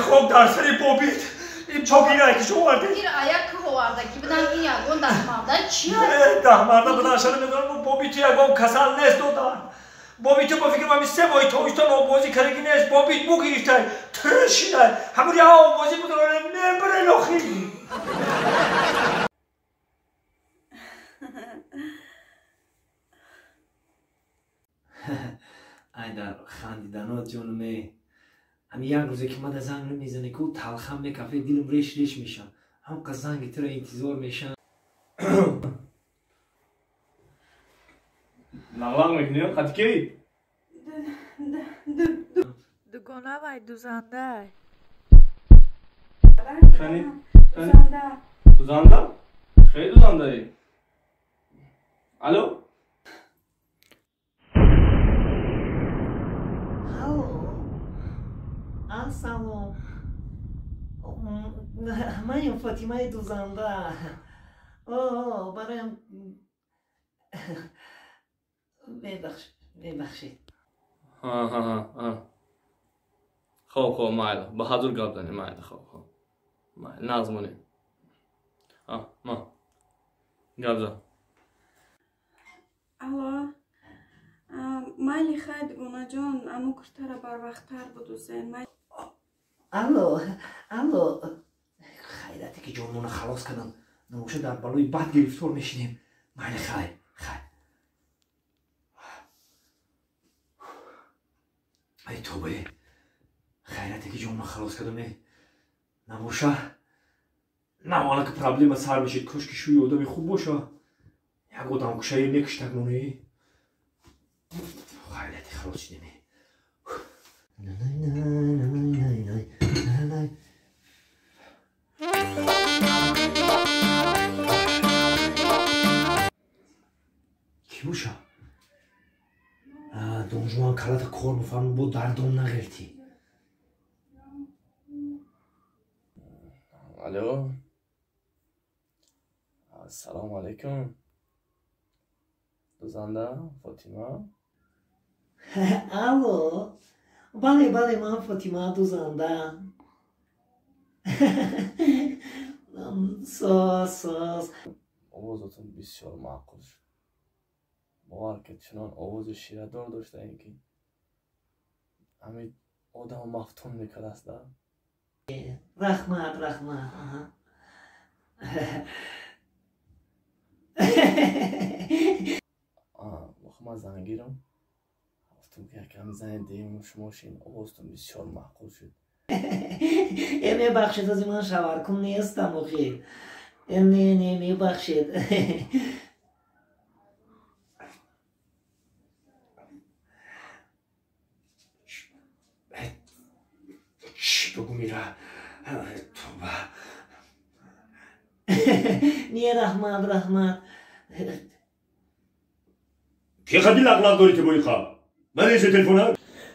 خب در سری بابیت این چاقی را که شما آورده این آیا که آورده که بدن این یگون ده مرده چیه؟ ده مرده بدن شده میدونم بابی تو یگون کسل نیست دادن بابی تو با فکر من سه ماهی تابستان آبازی کردگی نیست بابی بو گرفته ترشیده همون یه آبازی بود رو نبره نخی ای در خندیدنات جانمه همین یک روزه که من در زنگ نمیزنه که او تلخم میکفه دلم ریش ریش میشه هم قد زنگ تو را انتظار میشم لغلق میکنی خط کی؟ دوگانه وای دوزنده کنی؟ دوزنده؟ Чӣ дузандаи? Алло? Алло. Ассалом. Манем Фотимаи дузанда. О, бароям мебахшед. Ҳа. Хоб, хоб, майли. Ба ҳазур гап занем, майли, хоб, хоб. Майли, нағз монем. Ма. Гап зан. Алло. Майли, хай, дугонаҷон, аммо куртара барвақттар будузен. Алло, алло. Хайрате ки ҷонмона халос кардам. Набоша дар балои бад гирифтор мешинем. Майли, хай, хай. Ай тобе. Хайрате ки ҷонма халос кардам. Набоша. Навала ки проблема сар мешид. Кошки шӯи одами хуб боша. Як одамкушае мекуштак монаи. Хайрате халос шидем. Ки боша? Донжуан калата кор бифармуд, бо дардом нағелтӣ. Алло. Ассалому алайкум. Дузанда Фотима? Алло. Бале, бале, ман Фотима дузанда. Соз, соз. Овозатон бисёр маъқул шуд. Бовар ки чунон овози ширадор доштаем ки ҳамин одамо мафтун мекардаст, да? Раҳмат, раҳмат. Ман зангирам. Гуфтам ки якам занг диҳем шумо шин овозатон бисёр маъқул шуд. Мебахшед, ози ман шаваркун нестам охи. Не, не, мебахшед. Чӣ бигӯ мира? Тоба. Не, раҳмат, раҳмат. Ки қади лағлағ дорӣ ки бои хаб? Ман ише телефона?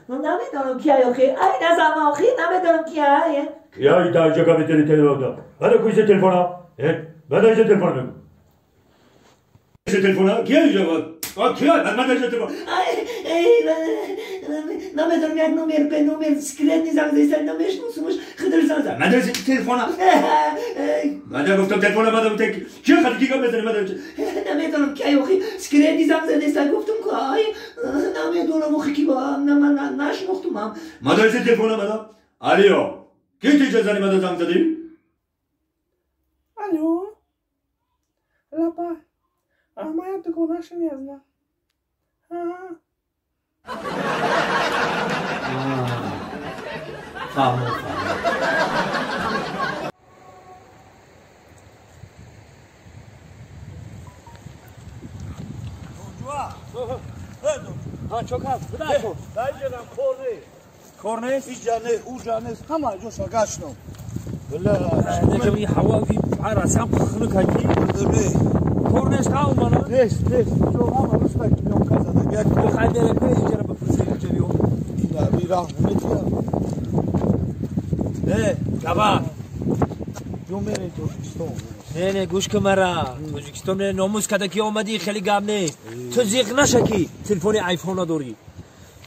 Намедонам кия охи. Ай назам охи, намедонам кия. Кия дар ҷага метели телефона? Мана куише телефона? Мана ише телефона бигӯ. Ише телефона? Кия ише? Кия? Мана ише телефона? Намедонам як номер бе номер секрет низам зеста намешносумаш хидр занг. Мана ише телефона? Мана гуфтам телефона мана гуфтам кия қади ки гап мезанӣ мана намедонам кия охи секрет низам зеста гуфтам ку ай намедонам охи ки ман нашнохтумам. Мана ише телефона мана? Алио. Ки ти зани мана занг задӣ? Алло. Лапа. А моя дугонаша мезна. Фаҳмо, фаҳмо. Кор нест. Кор нест? Иҷа не, уҷа нест, ҳама ҷоша гаштам. Ҳаво расам хунук ҳаки. Кор нест ҳа умана? Нест, нест. Ҷо ҳама руста килёнка зада. Хай бере ку иҷара бипурсем иҷа биё. Ина бираҳ метиям. Э, габа. Ҷо мерем Тоҷикистон. Не, не, гӯш кун мара. Тоҷикистон не, номус када ки омадӣ хеле гап нест. Ту зиқ наша ки телефони айфон надорӣ.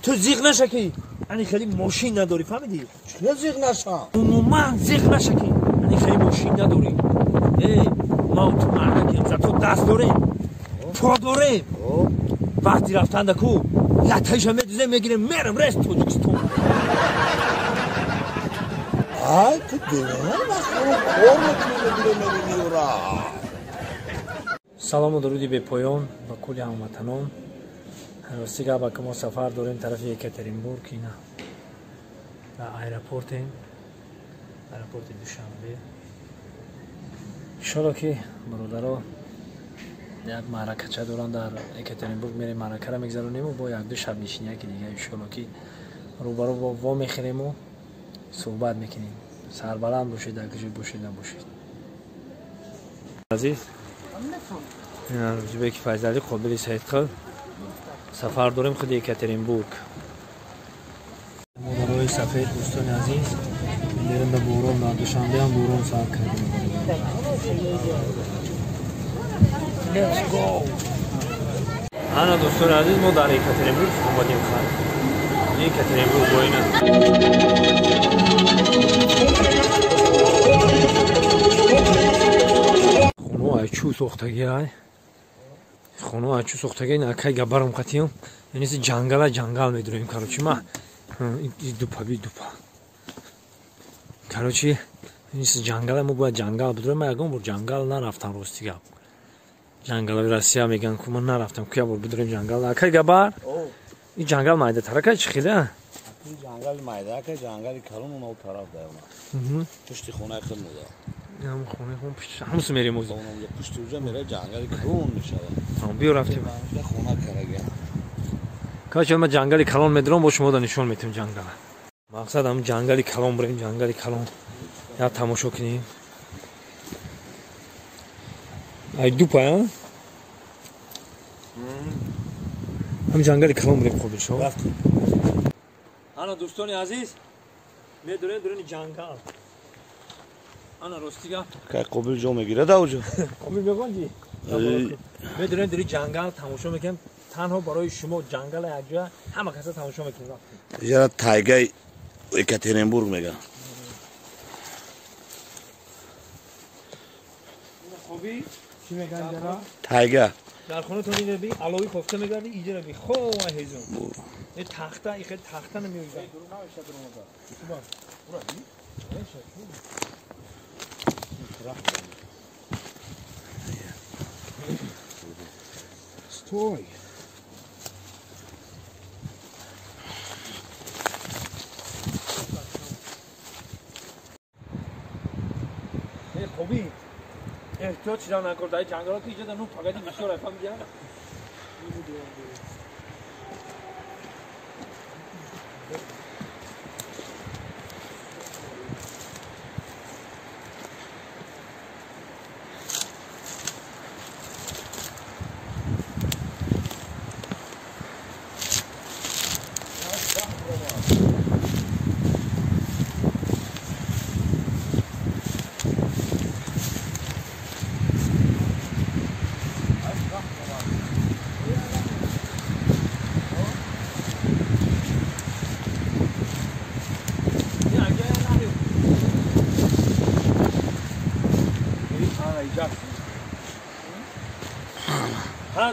Ту зиқ наша ки ани хеле мошин надорӣ, фаҳмидӣ? Чӣ зиқ наша? Умуман зиқ наша ки ани хеле мошин надорӣ. Э, ма ту мардакем, зато даст дорем, по дорем. Вақти рафтанда ку латтаиша медузем, мегирем, мерем рез Тоҷикистон. Ай, ту девона вақт кор мекунӣ, мегирем, мерем меёра. Салому дуруди бепоён ба кулли ҳамватанон. Рости гап, ки мо сафар дорем тарафи Екатеринбург, ина дар аэропортем, аэропорти Душанбе. Иншолло ки бародаро як маъракача доранд дар Екатеринбург, мерем маъракаро мегзаронему бо якду шабнишинияки дига иншолло ки рӯбарӯ во мехӯрему суҳбат мекунем. Сарбаланд бошед, дар куҷо бошед набошед. Азиз, Рӯзибеки Файзалӣ, Қобили Саидқил. Сафар дорем худи Екатеринбург. Модарои сафед, дӯстони азиз, мерем ба борон, ба Душанбе ҳам борон сар кардем. Let's go! Ана дӯстони азиз, мо дар Екатеринбург омадем хай. Екатеринбург бо ина. Хоно ай чӯ сохтагӣ ай. Хоно ай чӯ сохтагӣ, акай габарам қатиям. Яъне ҷангала ҷангал медурем, короче, ма. Дупа би дупа. Короче, ҷангала мо бояд ҷангал бидурем. Ма ягон бор ҷангал нарафтам, рости гап. Ҷангалои Россия меган ку ман нарафтам, ку як бор бидурем ҷангал. Акай габар? Ин ҷангал майдатар акай чӣ хела? Ҷангали майда акай, ҷангали калон он тараф даёна. Пушти хонаи худ муда. Ҳам хонаи худ пушти ҳамсу мерем оз. Пушти уҷа мера ҷангали калон мешавад. Биё рафтем. Хона карага. Короче, ма ҷангали калон медурам, бо шумо да нишон метем ҷангала. Мақсад ҳам ҷангали калон бурем, ҷангали калон. Я тамошо кунем. Ай дупа, а? Ҳам ҷангали калон бурем, қобил шо. Ана дӯстони азиз, медурем дуруни ҷангал. Ана ростига. Кай қобил ҷо мегирад ауҷо? Қобил мегонҷи? Медурем дури ҷангал тамошо мекунем. Танҳо барои шумо ҷангала якҷоя ҳама каса тамошо мекунем. Иҷара тайгаи Екатеринбург меган. Қобил чӣ меган ҷара? Тайга. Дар хонатон иҷара би алови кофта мегарди, иҷара би хо ҳезум. Е тахта, ихе тахта намеюзад. Стой! Е қоби, эҳтиёт шидан накор, дар ҷангалот иҷода ну пагади бисёр ай фаҳмидӣ?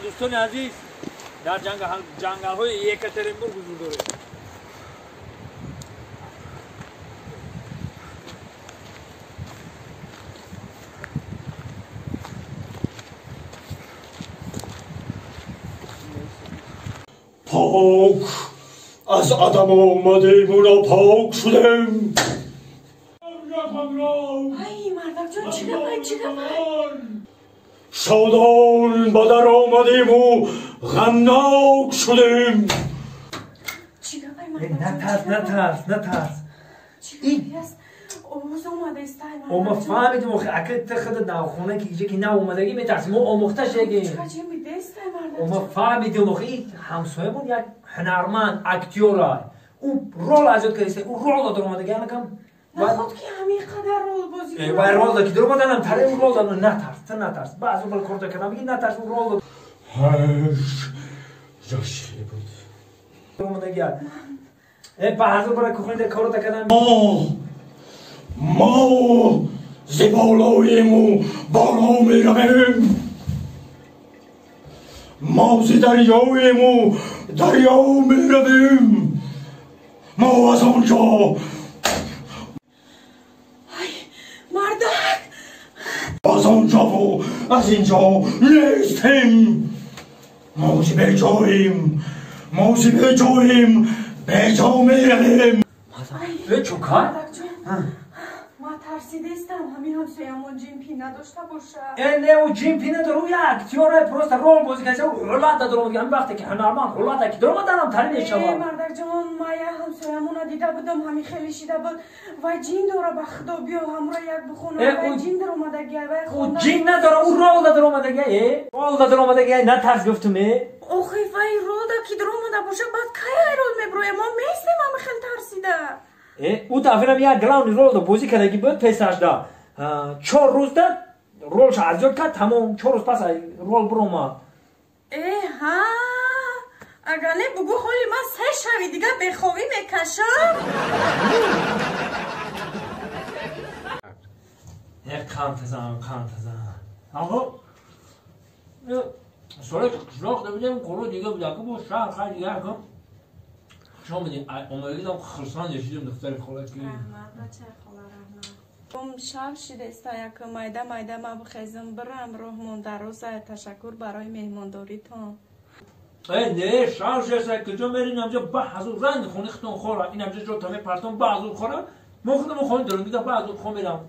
Дӯстони азиз, дар ҷангалҳои Екатеринбург ҳузур дорем. Пок аз адам омадем у нопок шудем. Ай, мардакҷон, чӣ гапай, чӣ гапай? Шодон ба дар омадему ғамнок шудем. Чӣ гапай, мардакҷон? Натарс, натарс, натарс. Чӣ гапай аст? Овоз омадаистай, Мо фаҳмидем, охи ака ту худ навхона ки иҷа ки нав омадагӣ метарсӣ, мо омӯхта шегем. Чӣ ҷим бидестай, мардакҷон? Мо фаҳмидем, охи ин ҳамсоямон як ҳунарманд, актёр ай. Ӯ рол аз ёд кардааст, ӯ рол дар омадагӣ, анакам Наход ки ҳамин қадар рол бозӣ кунад. Вай рол да ки дар омаданам таре ӯ рол да натарс, ту натарс. Баъзо бал корта кардам, бигӣ натарс, ӯ рол да. Ҷош буд. Омадагӣ. Баъзо бала кухня корта кардам. Мо зи болоему боло меравем. Мо зи дарёему дарё меравем. Мо аз он ҷо мардак аз он ҷову аз ин ҷо нестем. Мо зи беҷоем, мо зи беҷоем, беҷо меравем. Чӯкай? Ман тарсидам. Тарсидестам, ҳамин ҳамсоямон ҷимпи надошта боша. Э, не, ӯ ҷимпи надора, ӯ як актёре, просто рол бозӣ карда, ӯ ҳулата даромад, ҳамин вақте ки ҳунарманд ҳулата ки даромад, анам тари мешавад. Э, мардакҷон, ман як ҳамсоямона дида будам, ҳамин хеле шида буд. Вай ҷин дора, ба худо, биё ҳамра як бихонам. Вай ҷин даромадагия, вай хона. Ӯ ҷин надора, ӯ ролда даромадагия, э? Ролда даромадагия, натарс гуфтум, э? Охи, вай ролда ки даромада боша, баъд кай ай рол меброя? Мо местем ҳамин хел тарсида. Ӯ дафъаам як главный ролда бозӣ кардаги буд песашда. 4 рӯзда ролша аз ёд кард, тамом, 4 рӯз пас рол биромад. Э, ҳа, агар не бугӯ, ҳоли ман 3 шави дига бехобӣ мекашам. Як қантазан, қантазан. Аҳо, соли қишлоқ дабидем, қуру дига будаку бо шаҳр хай дига кун. Хуш омадем, омадагидам хурсанд шидем, духтари хола ки. Раҳмат, бачаи хола, раҳмат. Шаб шидеста, як майда майда ма бихезам, бирам, роҳмон дароза. Ташаккур барои меҳмондоритон. Э, не, шаб шидеста, куҷо мерин, ҳамҷа ба ҳазур ранги хони хитон хора, ин ҳамҷа ҷо таме партон ба ҳазур хора. Мо худамон хони дорем, дига ба ҳазур хо мерам.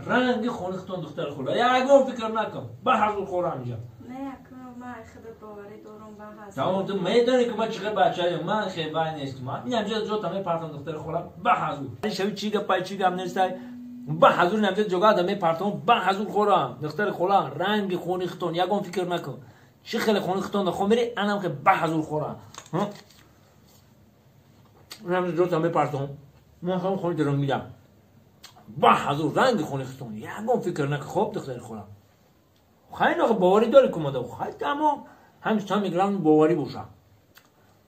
Ранги хони хитон, духтари хола, ягон фикр накун, ба ҳазур хора ҳамҷа. Не, як ман худат боварӣ дорам ба ҳазур. Тамом, ту медонӣ ки ман чӣ қадр бачаем, ман хеле нестам. Ин ҳамҷа ҷо таме партон, духтари хола, ба ҳазур. Шави чӣ гапай, чӣ гап нестай. Ба ҳазур ин ҳамҷа ҷога даме партон, ба ҳазур хора, духтари хола, ранги хони хитон, ягон фикр накун. Чӣ хеле хони хитон хо мери, анам хеле ба ҳазур хора. Ин ҳамҷа ҷо таме партон. Ман хом хони дорам мидам. Ба ҳазур ранги хони хитон, ягон фикр накун, хоб духтари хола. Хай нохи боварӣ дорӣ кумада, хай тамом, ҳамчун там мегирам боварӣ боша.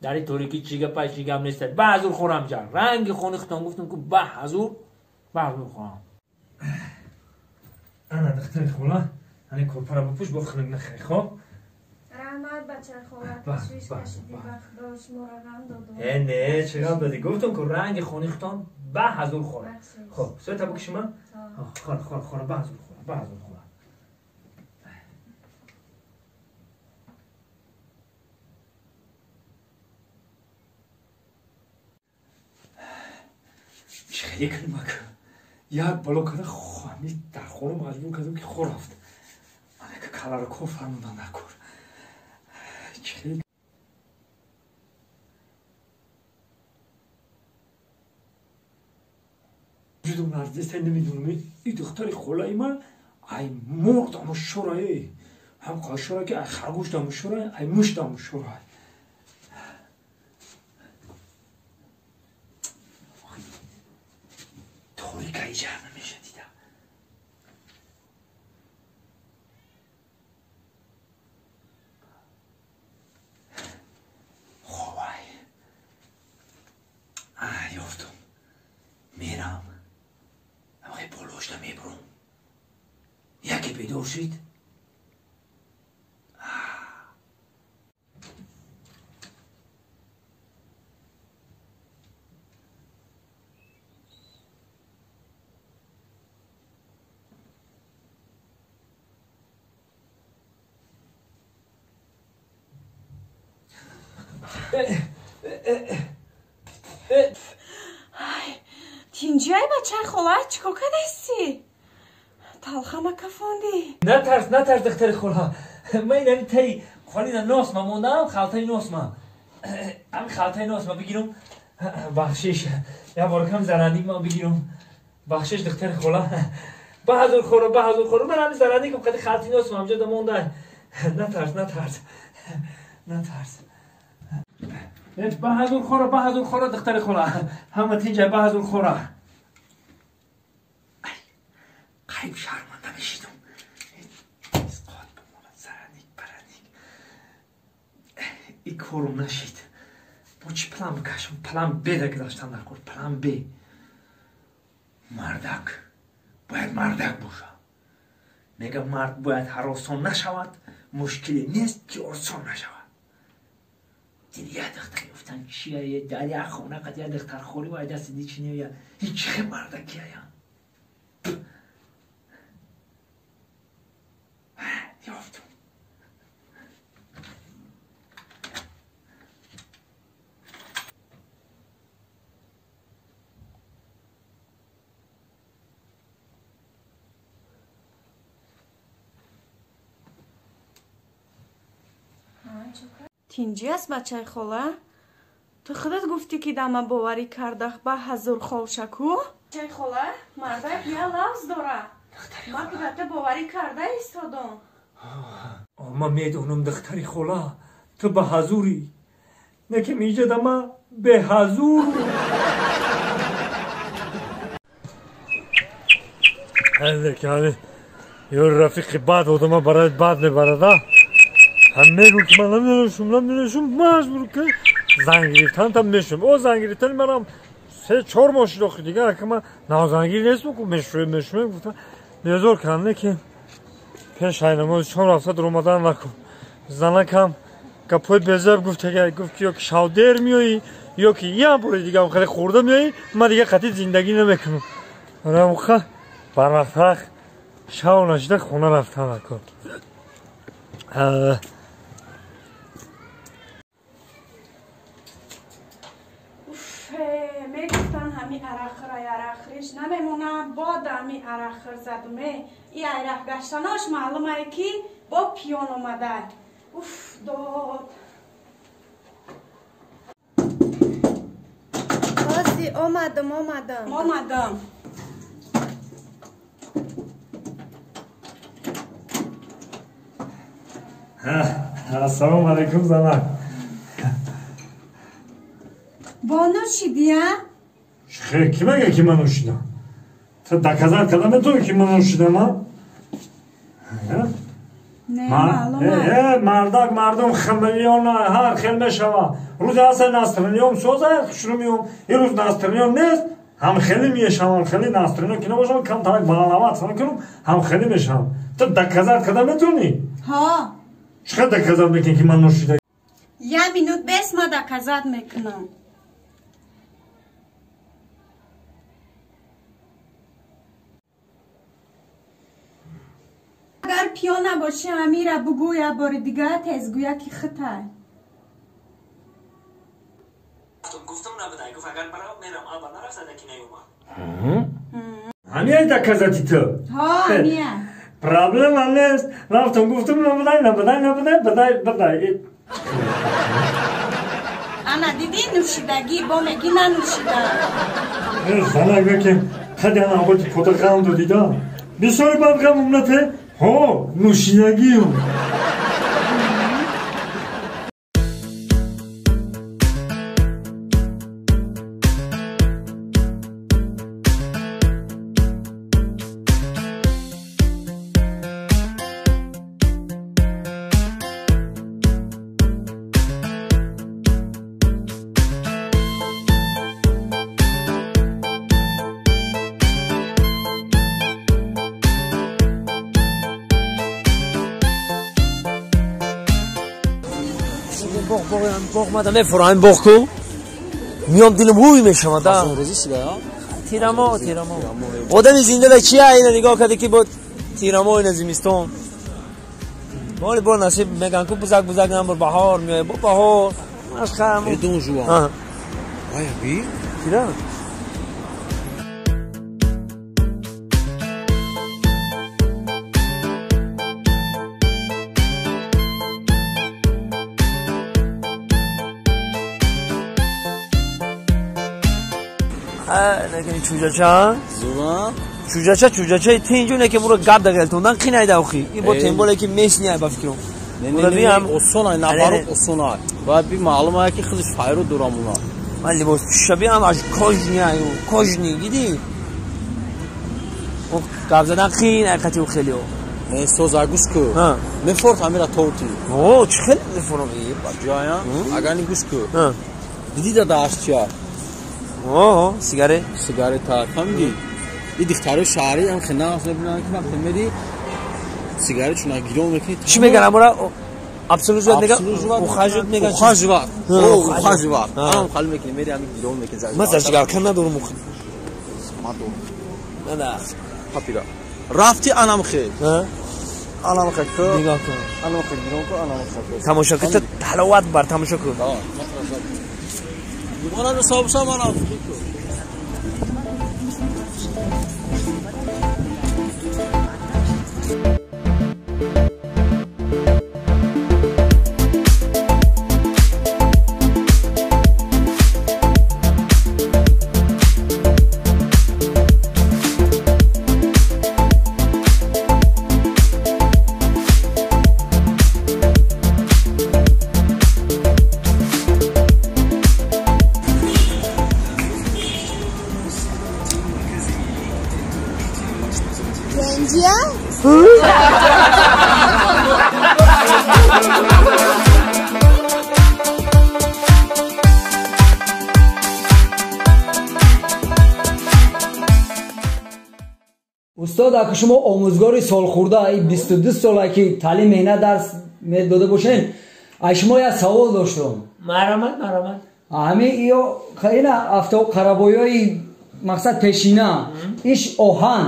Дар ин торикӣ чӣ гапай, чӣ гап нестай. Ба ҳазур хорам ҷа. Ранги хони хитон гуфтам ку ба ҳазур, ба ҳазур хорам. Ана духтари хола, ани корпара бипӯш, бо хунук нахӯри, хоб? Раҳмат, бачаи хола, ташвиш кашидӣ, ба худо шуморо ғам додум. Э, не, чӣ ғам додӣ? Гуфтам ку ранги хони хитон ба ҳазур хора. Хоб, соата бикши ман? Хора, хора, хора, ба ҳазур хора, ба ҳазур хора. Чӣ хеле кунем ака? Як бало карда ҳами дар хона маҷбур кардам ки хор рафт. Ман ака каларо кор фармудан дар кор. Чӣ хеле ҷудо наздиста намедонам. И духтари холаи ман ай мурғ даму шура, э. Ҳам қошура ки ай харгӯш даму шура, ай муш даму шура. Торика иҷар намеша дида. Ховай. Ёфтум. Мерам. Ҳамаи болошта мебурам. Яке бедор шид. Тинҷиай, бачаи хола, чӣ кор кардасти? Талхама кафондӣ. Натарс, натарс, духтари хола. Ман инами таи холина носма мондам, халтаи носма. Ҳами халтаи носма бигирам. Бахшиш, як бор кам зарандик ман бигирам. Бахшиш, духтари хола. Ба ҳазур хора, ба ҳазур хора. Ман ҳами зарандикам қади халтаи носма ҳамҷо да монда. Натарс, натарс. Натарс. Ба ҳазур хора, ба ҳазур хора, духтари хола. Ҳама тинҷай, ба ҳазур хора. Қайб шарманда мешидам. Исқот бимонад, зараник, бараник. И корум нашид. Бо чӣ план бикашам? План Б да гузаштан дар кор, план Б. Мардак бояд мардак боша. Мега мард бояд ҳаросон нашавад, мушкиле нест ки осон нашавад. Дид як духтар ёфтан чия, дар як хона қад як духтар хорӣ ва даст ди чи нея. Ҳеҷ хе мардакия. Ёфтум. Тинҷӣ аст бачаи хола? Ту худат гуфтӣ ки дама боварӣ кардах ба ҳазур холшаку? Бачаи хола, мардак я лавз дора. Ман ки ба ту боварӣ карда истодам. Ман медонам духтари хола, ту ба ҳазурӣ. Лекин инҷа дама беҳазур. Ё рафиқи бад одама барои бад мебарад, а? Ҳам мегӯ ки ман намешум, намешум, маҷбур ки занг гирифтан там мешум. О занг гирифтан манам 3-4 моҳ шуд охи дигар ки ман навзангир нестам ку мешӯем, мешӯем гуфтам. Безор кардам, не ки пеш ай намози чор ҳафта дуромадан накун. Занакам гапҳои безеб гуфт, гуфт ки ё ки шавдер меоӣ, ё ки як бори дигар хеле хӯрда меоӣ, ман дигар қатъи зиндагӣ намекунам. Рамха барвақтақ шав нашида хона рафтан накун. Мегуфтан ҳами арақхӯрай арақхӯриш намемонам, бод ҳами арақхӯр задуме. И айрақ гаштанош маълумае ки бо пиён омада. Уф, дод. Ози омадам, омадам. Омадам. Ассалому алайкум, занак. Бо нӯшидия? Хе, ки мега ки ман нӯшидам? Ту доказать карда метавонӣ ки ман нӯшидам, а? Не, маълум. Мардак мардум хамелеон ҳар хел мешава. Рӯзе ҳаста настроениям соза, хушрӯ меом. Ин рӯз настроениям нест, ҳам хеле мешавам, хеле настроениям ки набошам, кам тарак баланават мекунам, ҳам хеле мешавам. Ту доказать карда метавонӣ? Ҳо. Чӣ қадр доказать мекунӣ ки ман нӯшида? Я минут бес ма доказать мекунам. Агар пиён набошӣ, ҳамира бугӯ як бори дигар, тезгӯя ки хитай. Гуфтам набудай, гуфт агар барам мерам, аба нарафтада ки наёмад. Ҳамияй доказати ту? Ҳо, ҳамия. Проблема нест. Рафтам гуфтам набудай, набудай, набудай, бадай, бадай. Ана дидӣ нӯшидагӣ, бо мегӣ нанӯшидам. Занак беки қади ана оботи пота ғам додида. Бисёри бад ғам умнате. Ҳо, нӯшидагиам. Боғ мада мефурам, боғ ку миём дилам ҳуй мешавад. Тирамо, тирамо. Одами зинда да чия ина нигоҳ карда ки бо тирамо ина зимистон. Боли бо насиб меган ку бузак бузак намбур баҳор меояд, бо баҳор. Машхам. Эдон жуан. Ая би? Кира? Чӯҷача? Зуба? Чӯҷача, чӯҷача тинҷу не ки муро гап дагалтондан қинайда охи. И бо темболе ки месни ба фикрам. Не, не, не, осон ай, наоборот осон ай. Бояд би маълум ай ки худаш файру дурамуна. Ман либос пӯшаби ам аж кожни ай, кожни, диди? О гап задан қин ай қати хелио. Не, соза гӯш ку. Мефорт ҳамира торти. О, чӣ хеле мефорам. Ҷоя, агар ни гӯш ку. Диди да дааш чия? О, сигарет. Сигарета, фаҳмидӣ? И духтарои шаҳрӣ ҳам хеле нағз мебинанд ки вақте мери сигарет чуна гирон мекунӣ. Чӣ меган амора? Абсолют жуват меган? Ухаживать меган. Ухаживать. О, ухаживать. Ҳам хали мекунӣ, мери ҳами гирон мекунӣ. Ман зажигалка надорам ухи. Ман дорам. На, на. Папира. Рафти анам хел. Анам хел ку. Нигоҳ кун. Анам хел гирон ку, анам хел. Тамошо кун, ҳаловат бар тамошо кун. Манам ҳисоб манам. Тинҷия? Устод, ака шумо омӯзгори солхӯрда, 22 сола ки таълим меҳнат дарс медода бошед, ай шумо як савол доштам. Марҳамат, марҳамат. Ҳами ё ина автоқарабоёи мақсад пешина, иш оҳан,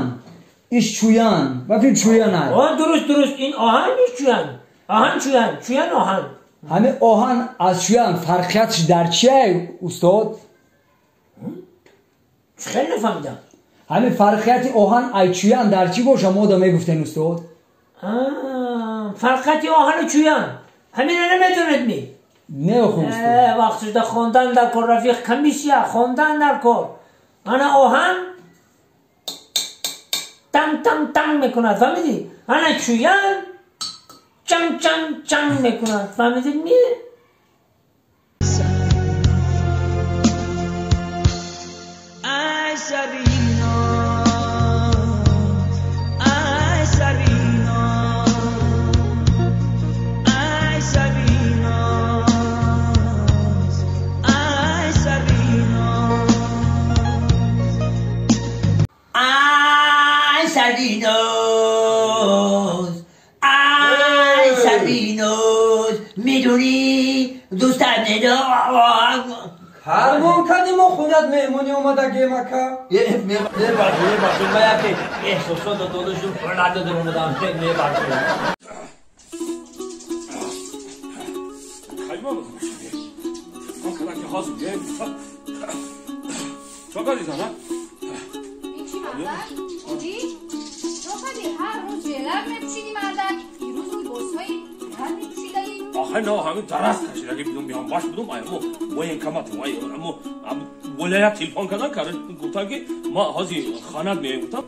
иш чӯян, ба фикр чӯян ай. О, дуруст, дуруст, ин оҳан иш чӯян. Оҳан чӯян, чӯян оҳан. Ҳами оҳан аз чӯян фарқиятш дар чи ай, устод? Хеле нафаҳмидам. Ҳамин фарқияти оҳан ай чӯян дар чӣ боша, мо да мегуфтем, устод? Фарқияти оҳану чӯян ҳамина намедонед ми? Не, охо устод. Вақтшуда хондан дар кор, рафиқ, комиссия хондан дар кор. Ана оҳан танг танг танг мекунад, фаҳмидӣ? Ана чӯян чанг чанг чанг мекунад, фаҳмидӣ ми? سرویناز، ای سرویناز، میدونی دوستم ندارم. فرمان کردیم و خودت مهمونی اومده گیمکا. میبخشید، من یکی احساسات داداشون فرنده در اومدم. میبخشید. چه کاری زنه؟ این چی مردک؟ چی؟ هر روز جلب میپوشیدی مردک، دیروز لباسهای نرم میپوشیدی. آخه نه، همین درست کشیدگی بودم، میام باش بودم، اما военкомат اما ولایت تلفن کردن که گفتن که ما حاضی خانه میایم. گفتم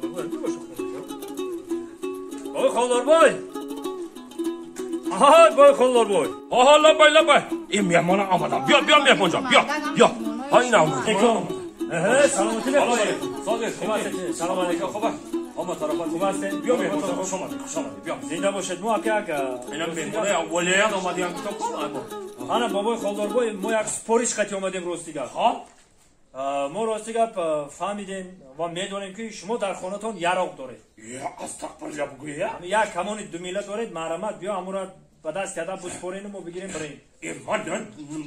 بای خالدار بای، آها بای خالدار بای، آها لبای لبای، این مهمان آمدم، بیا بیا مهمان جان، بیا بیا، ها این آمد. سلامتی بخیر. سلام علیکم. خوبه؟ اما طرفات خوب هستین؟ بیا مهمان جان، خوش آمدید، خوش آمدید، بیا. زنده باشید. ما که اینا مهمانای ولایت آمدیم. گفتم انا بابای خالدار بای، ما یک سپارش قطعی آمدیم راستی گپ. ما راستی گپ فهمیدیم و میدونیم که شما در خانه‌تان یراق دارید. استغفرالله بگویی. یک کمان 2 میله دارید، مرحمت بیا امورا به دست ادب بسپارین و بگیریم بریم.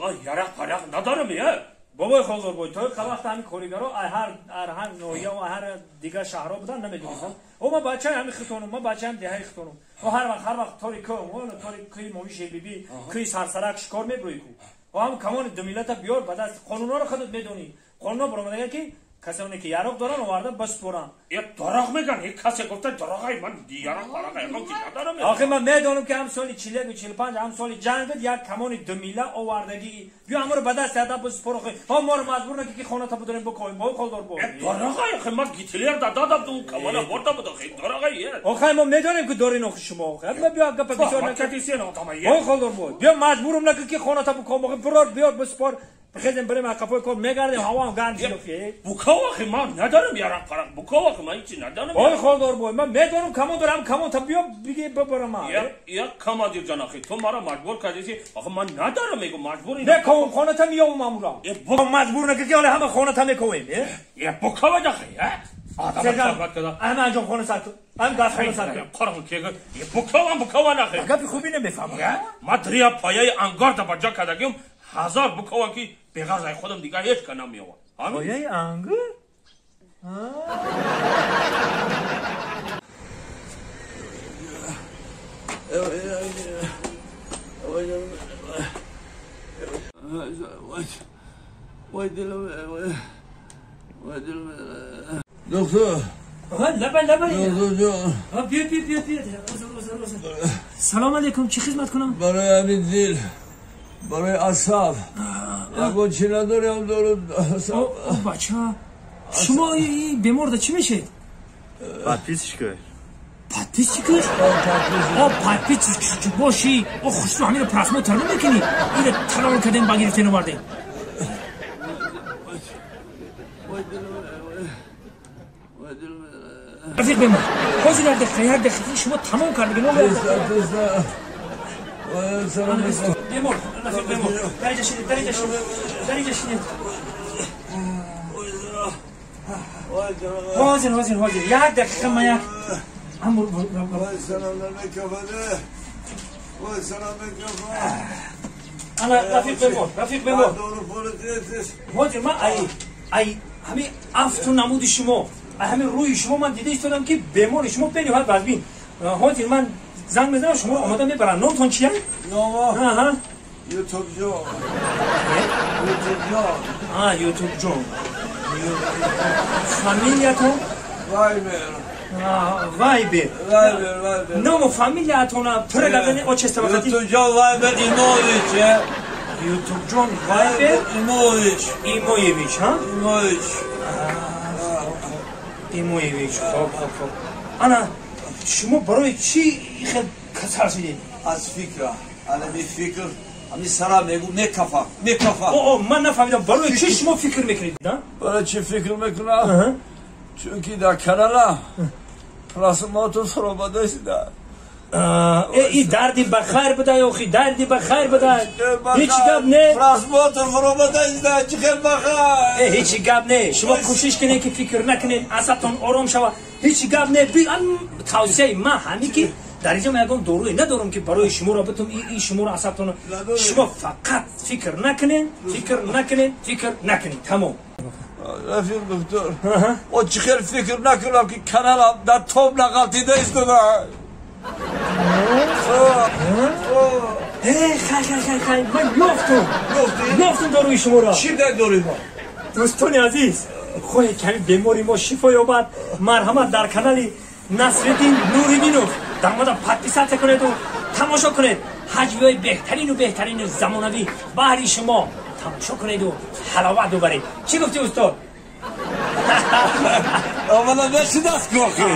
من یراق پرق ندارم یه. بابای خالدار بای، تا وقت همین کارگرا هر هر ناحیه و هر دیگه شهرها بودن نمیدونستم. او ما بچه همین خطونم، ما بچه هم دهه خطونم. و هر وقت تاری کو، اون تاری کی مویش بی بی کی سرسرک شکار میبروی کو. و هم کمان 2 میله بیار به دست. قانونا رو خودت میدونی. قانونا برآمده که کسانی که یراق دارن آورده بسپرن. یه دروغ میگن. یک کسی گفته دروغای من یراق پرق یراق چی ندارم. آخه من میدونم که هم سال 41 و 45 هم سال جنگ بود، یک کمان 2 میله آوردگی. بیا امر به دست ادب بسپر. ها ما رو مجبور نکی که خانه تا بداریم بکویم. با خالدار با دروغای آخه من گیتلر دادم تو کمان برده بود. آخه دروغای آخه ما میدونیم که دارین آخه شما. آخه ما بیا گپ بسیار نکردی. با خالدار با بیا مجبورم نکی که خانه تا بکویم. آخه برار بیار بسپر. بخیزیم بریم قفای کار میگردیم، هوا هم گرم شد. بوکا آخه من ندارم یارم فرق. بوکا آخه من هیچی ندارم. آی خالدار بای، من میدونم کمان دارم، کمان تا بیا بگی ببرم. یا کماندیر جان آخه تو مرا مجبور کردی. آخه من ندارم میگم مجبوری. نه کام خانه تا میام مامورا. مجبور نکردی که حالا همه خانه تا میکویم. یا بوکا آخه احمد جان خانه سر هم گاز خانه سر قرآن که بوکا بوکا آخه گپی خوبی نمیفهمم. ما دریا پایه انگار تا بجا کردیم هزار بکوان که بغیر از خودم دیگه هیچ که نمی‌آورد. پایه انگور؟ دکتر لبه لبه بیا بیا بیا بیا. سلام علیکم، چی خدمت کنم؟ برای همین دل، برای اعصاب یکون چی نداریم دارم. بچه شما این بیمار ده چی میشید؟ подписчик. подписчик? подписчик باشی او خوش رو همین просмотр نمیکنی. اینو تلال کردیم با گرفتین آوردیم. رفیق بیمار ҳозир як дақиқа, як дақиқа шумо тамом кардед. Бемор, рафиқ бемор. Дариҷа шинед, дариҷа шинед. Дариҷа шинед. Ҳозир, ҳозир, ҳозир. Як дақиқа ман як ана рафиқ бемор, рафиқ бемор. Ҳозир ман ай ҳамин афту намуди шумо, ай ҳамин рӯи шумо ман дида истодам ки бемори шумо бениҳоят вазмин. Ҳозир ман занг мезанам, шумо омода мебаранд. Номтон чия? Номо? Ютуб ҷон. Ютуб ҷон. Ютуб ҷон. Фамилиятон? Вайбер. Вайбер. Вайбер, Вайбер. Ному фамилиятона пура гардани отчество вақти? Ютуб ҷон Вайбер Имович. Ютуб ҷон Вайбер Имович. Имоевич, ҳа? Имович. Имоевич. Хоб, хоб, хоб. Ана шумо барои чӣ хел касал шудед? Аз фикра. Ана ми фикр, ами сара мегу мекафа, мекафа. О, ман нафаҳмидам, барои чӣ шумо фикр мекунед? Барои чӣ фикр мекунам? Чунки дар канала просмотр фуромада шуда. И дарди ба хайр буда охи, дарди ба хайр буда. Ҳеҷ гап не. Просмотр фуромада шуда, чӣ хел ба хайр? Ҳеҷ гап не. Шумо кӯшиш кунед ки фикр накунед, асабтон ором шавад. Ҳеҷ гап не. Тавсияи ман ҳамин ки дар инҷа ман ягон доруе надорам ки барои шуморо битум и шуморо асабтон. Шумо фақат фикр накунед, фикр накунед, фикр накунед. Тамом. Рафиқ доктор, о чӣ хел фикр накунам ки каналам дар тоб нағалтида истода. Хай, хай, хай, хай, ман ёфтум. Ёфтум доруи шуморо. Чӣ дар доруи мо? Дӯстони азиз, хоҳед ки ҳамин бемори мо шифо ёбад, марҳамат дар канали Насриддин Нуриддинов даромада подписаться кунеду тамошо кунед. Ҳаҷвиҳои беҳтарину беҳтарини замонавӣ баҳри шумо тамошо кунеду ҳаловат бубаред. Чӣ гуфтӣ устод? Омада нашудаст гохи.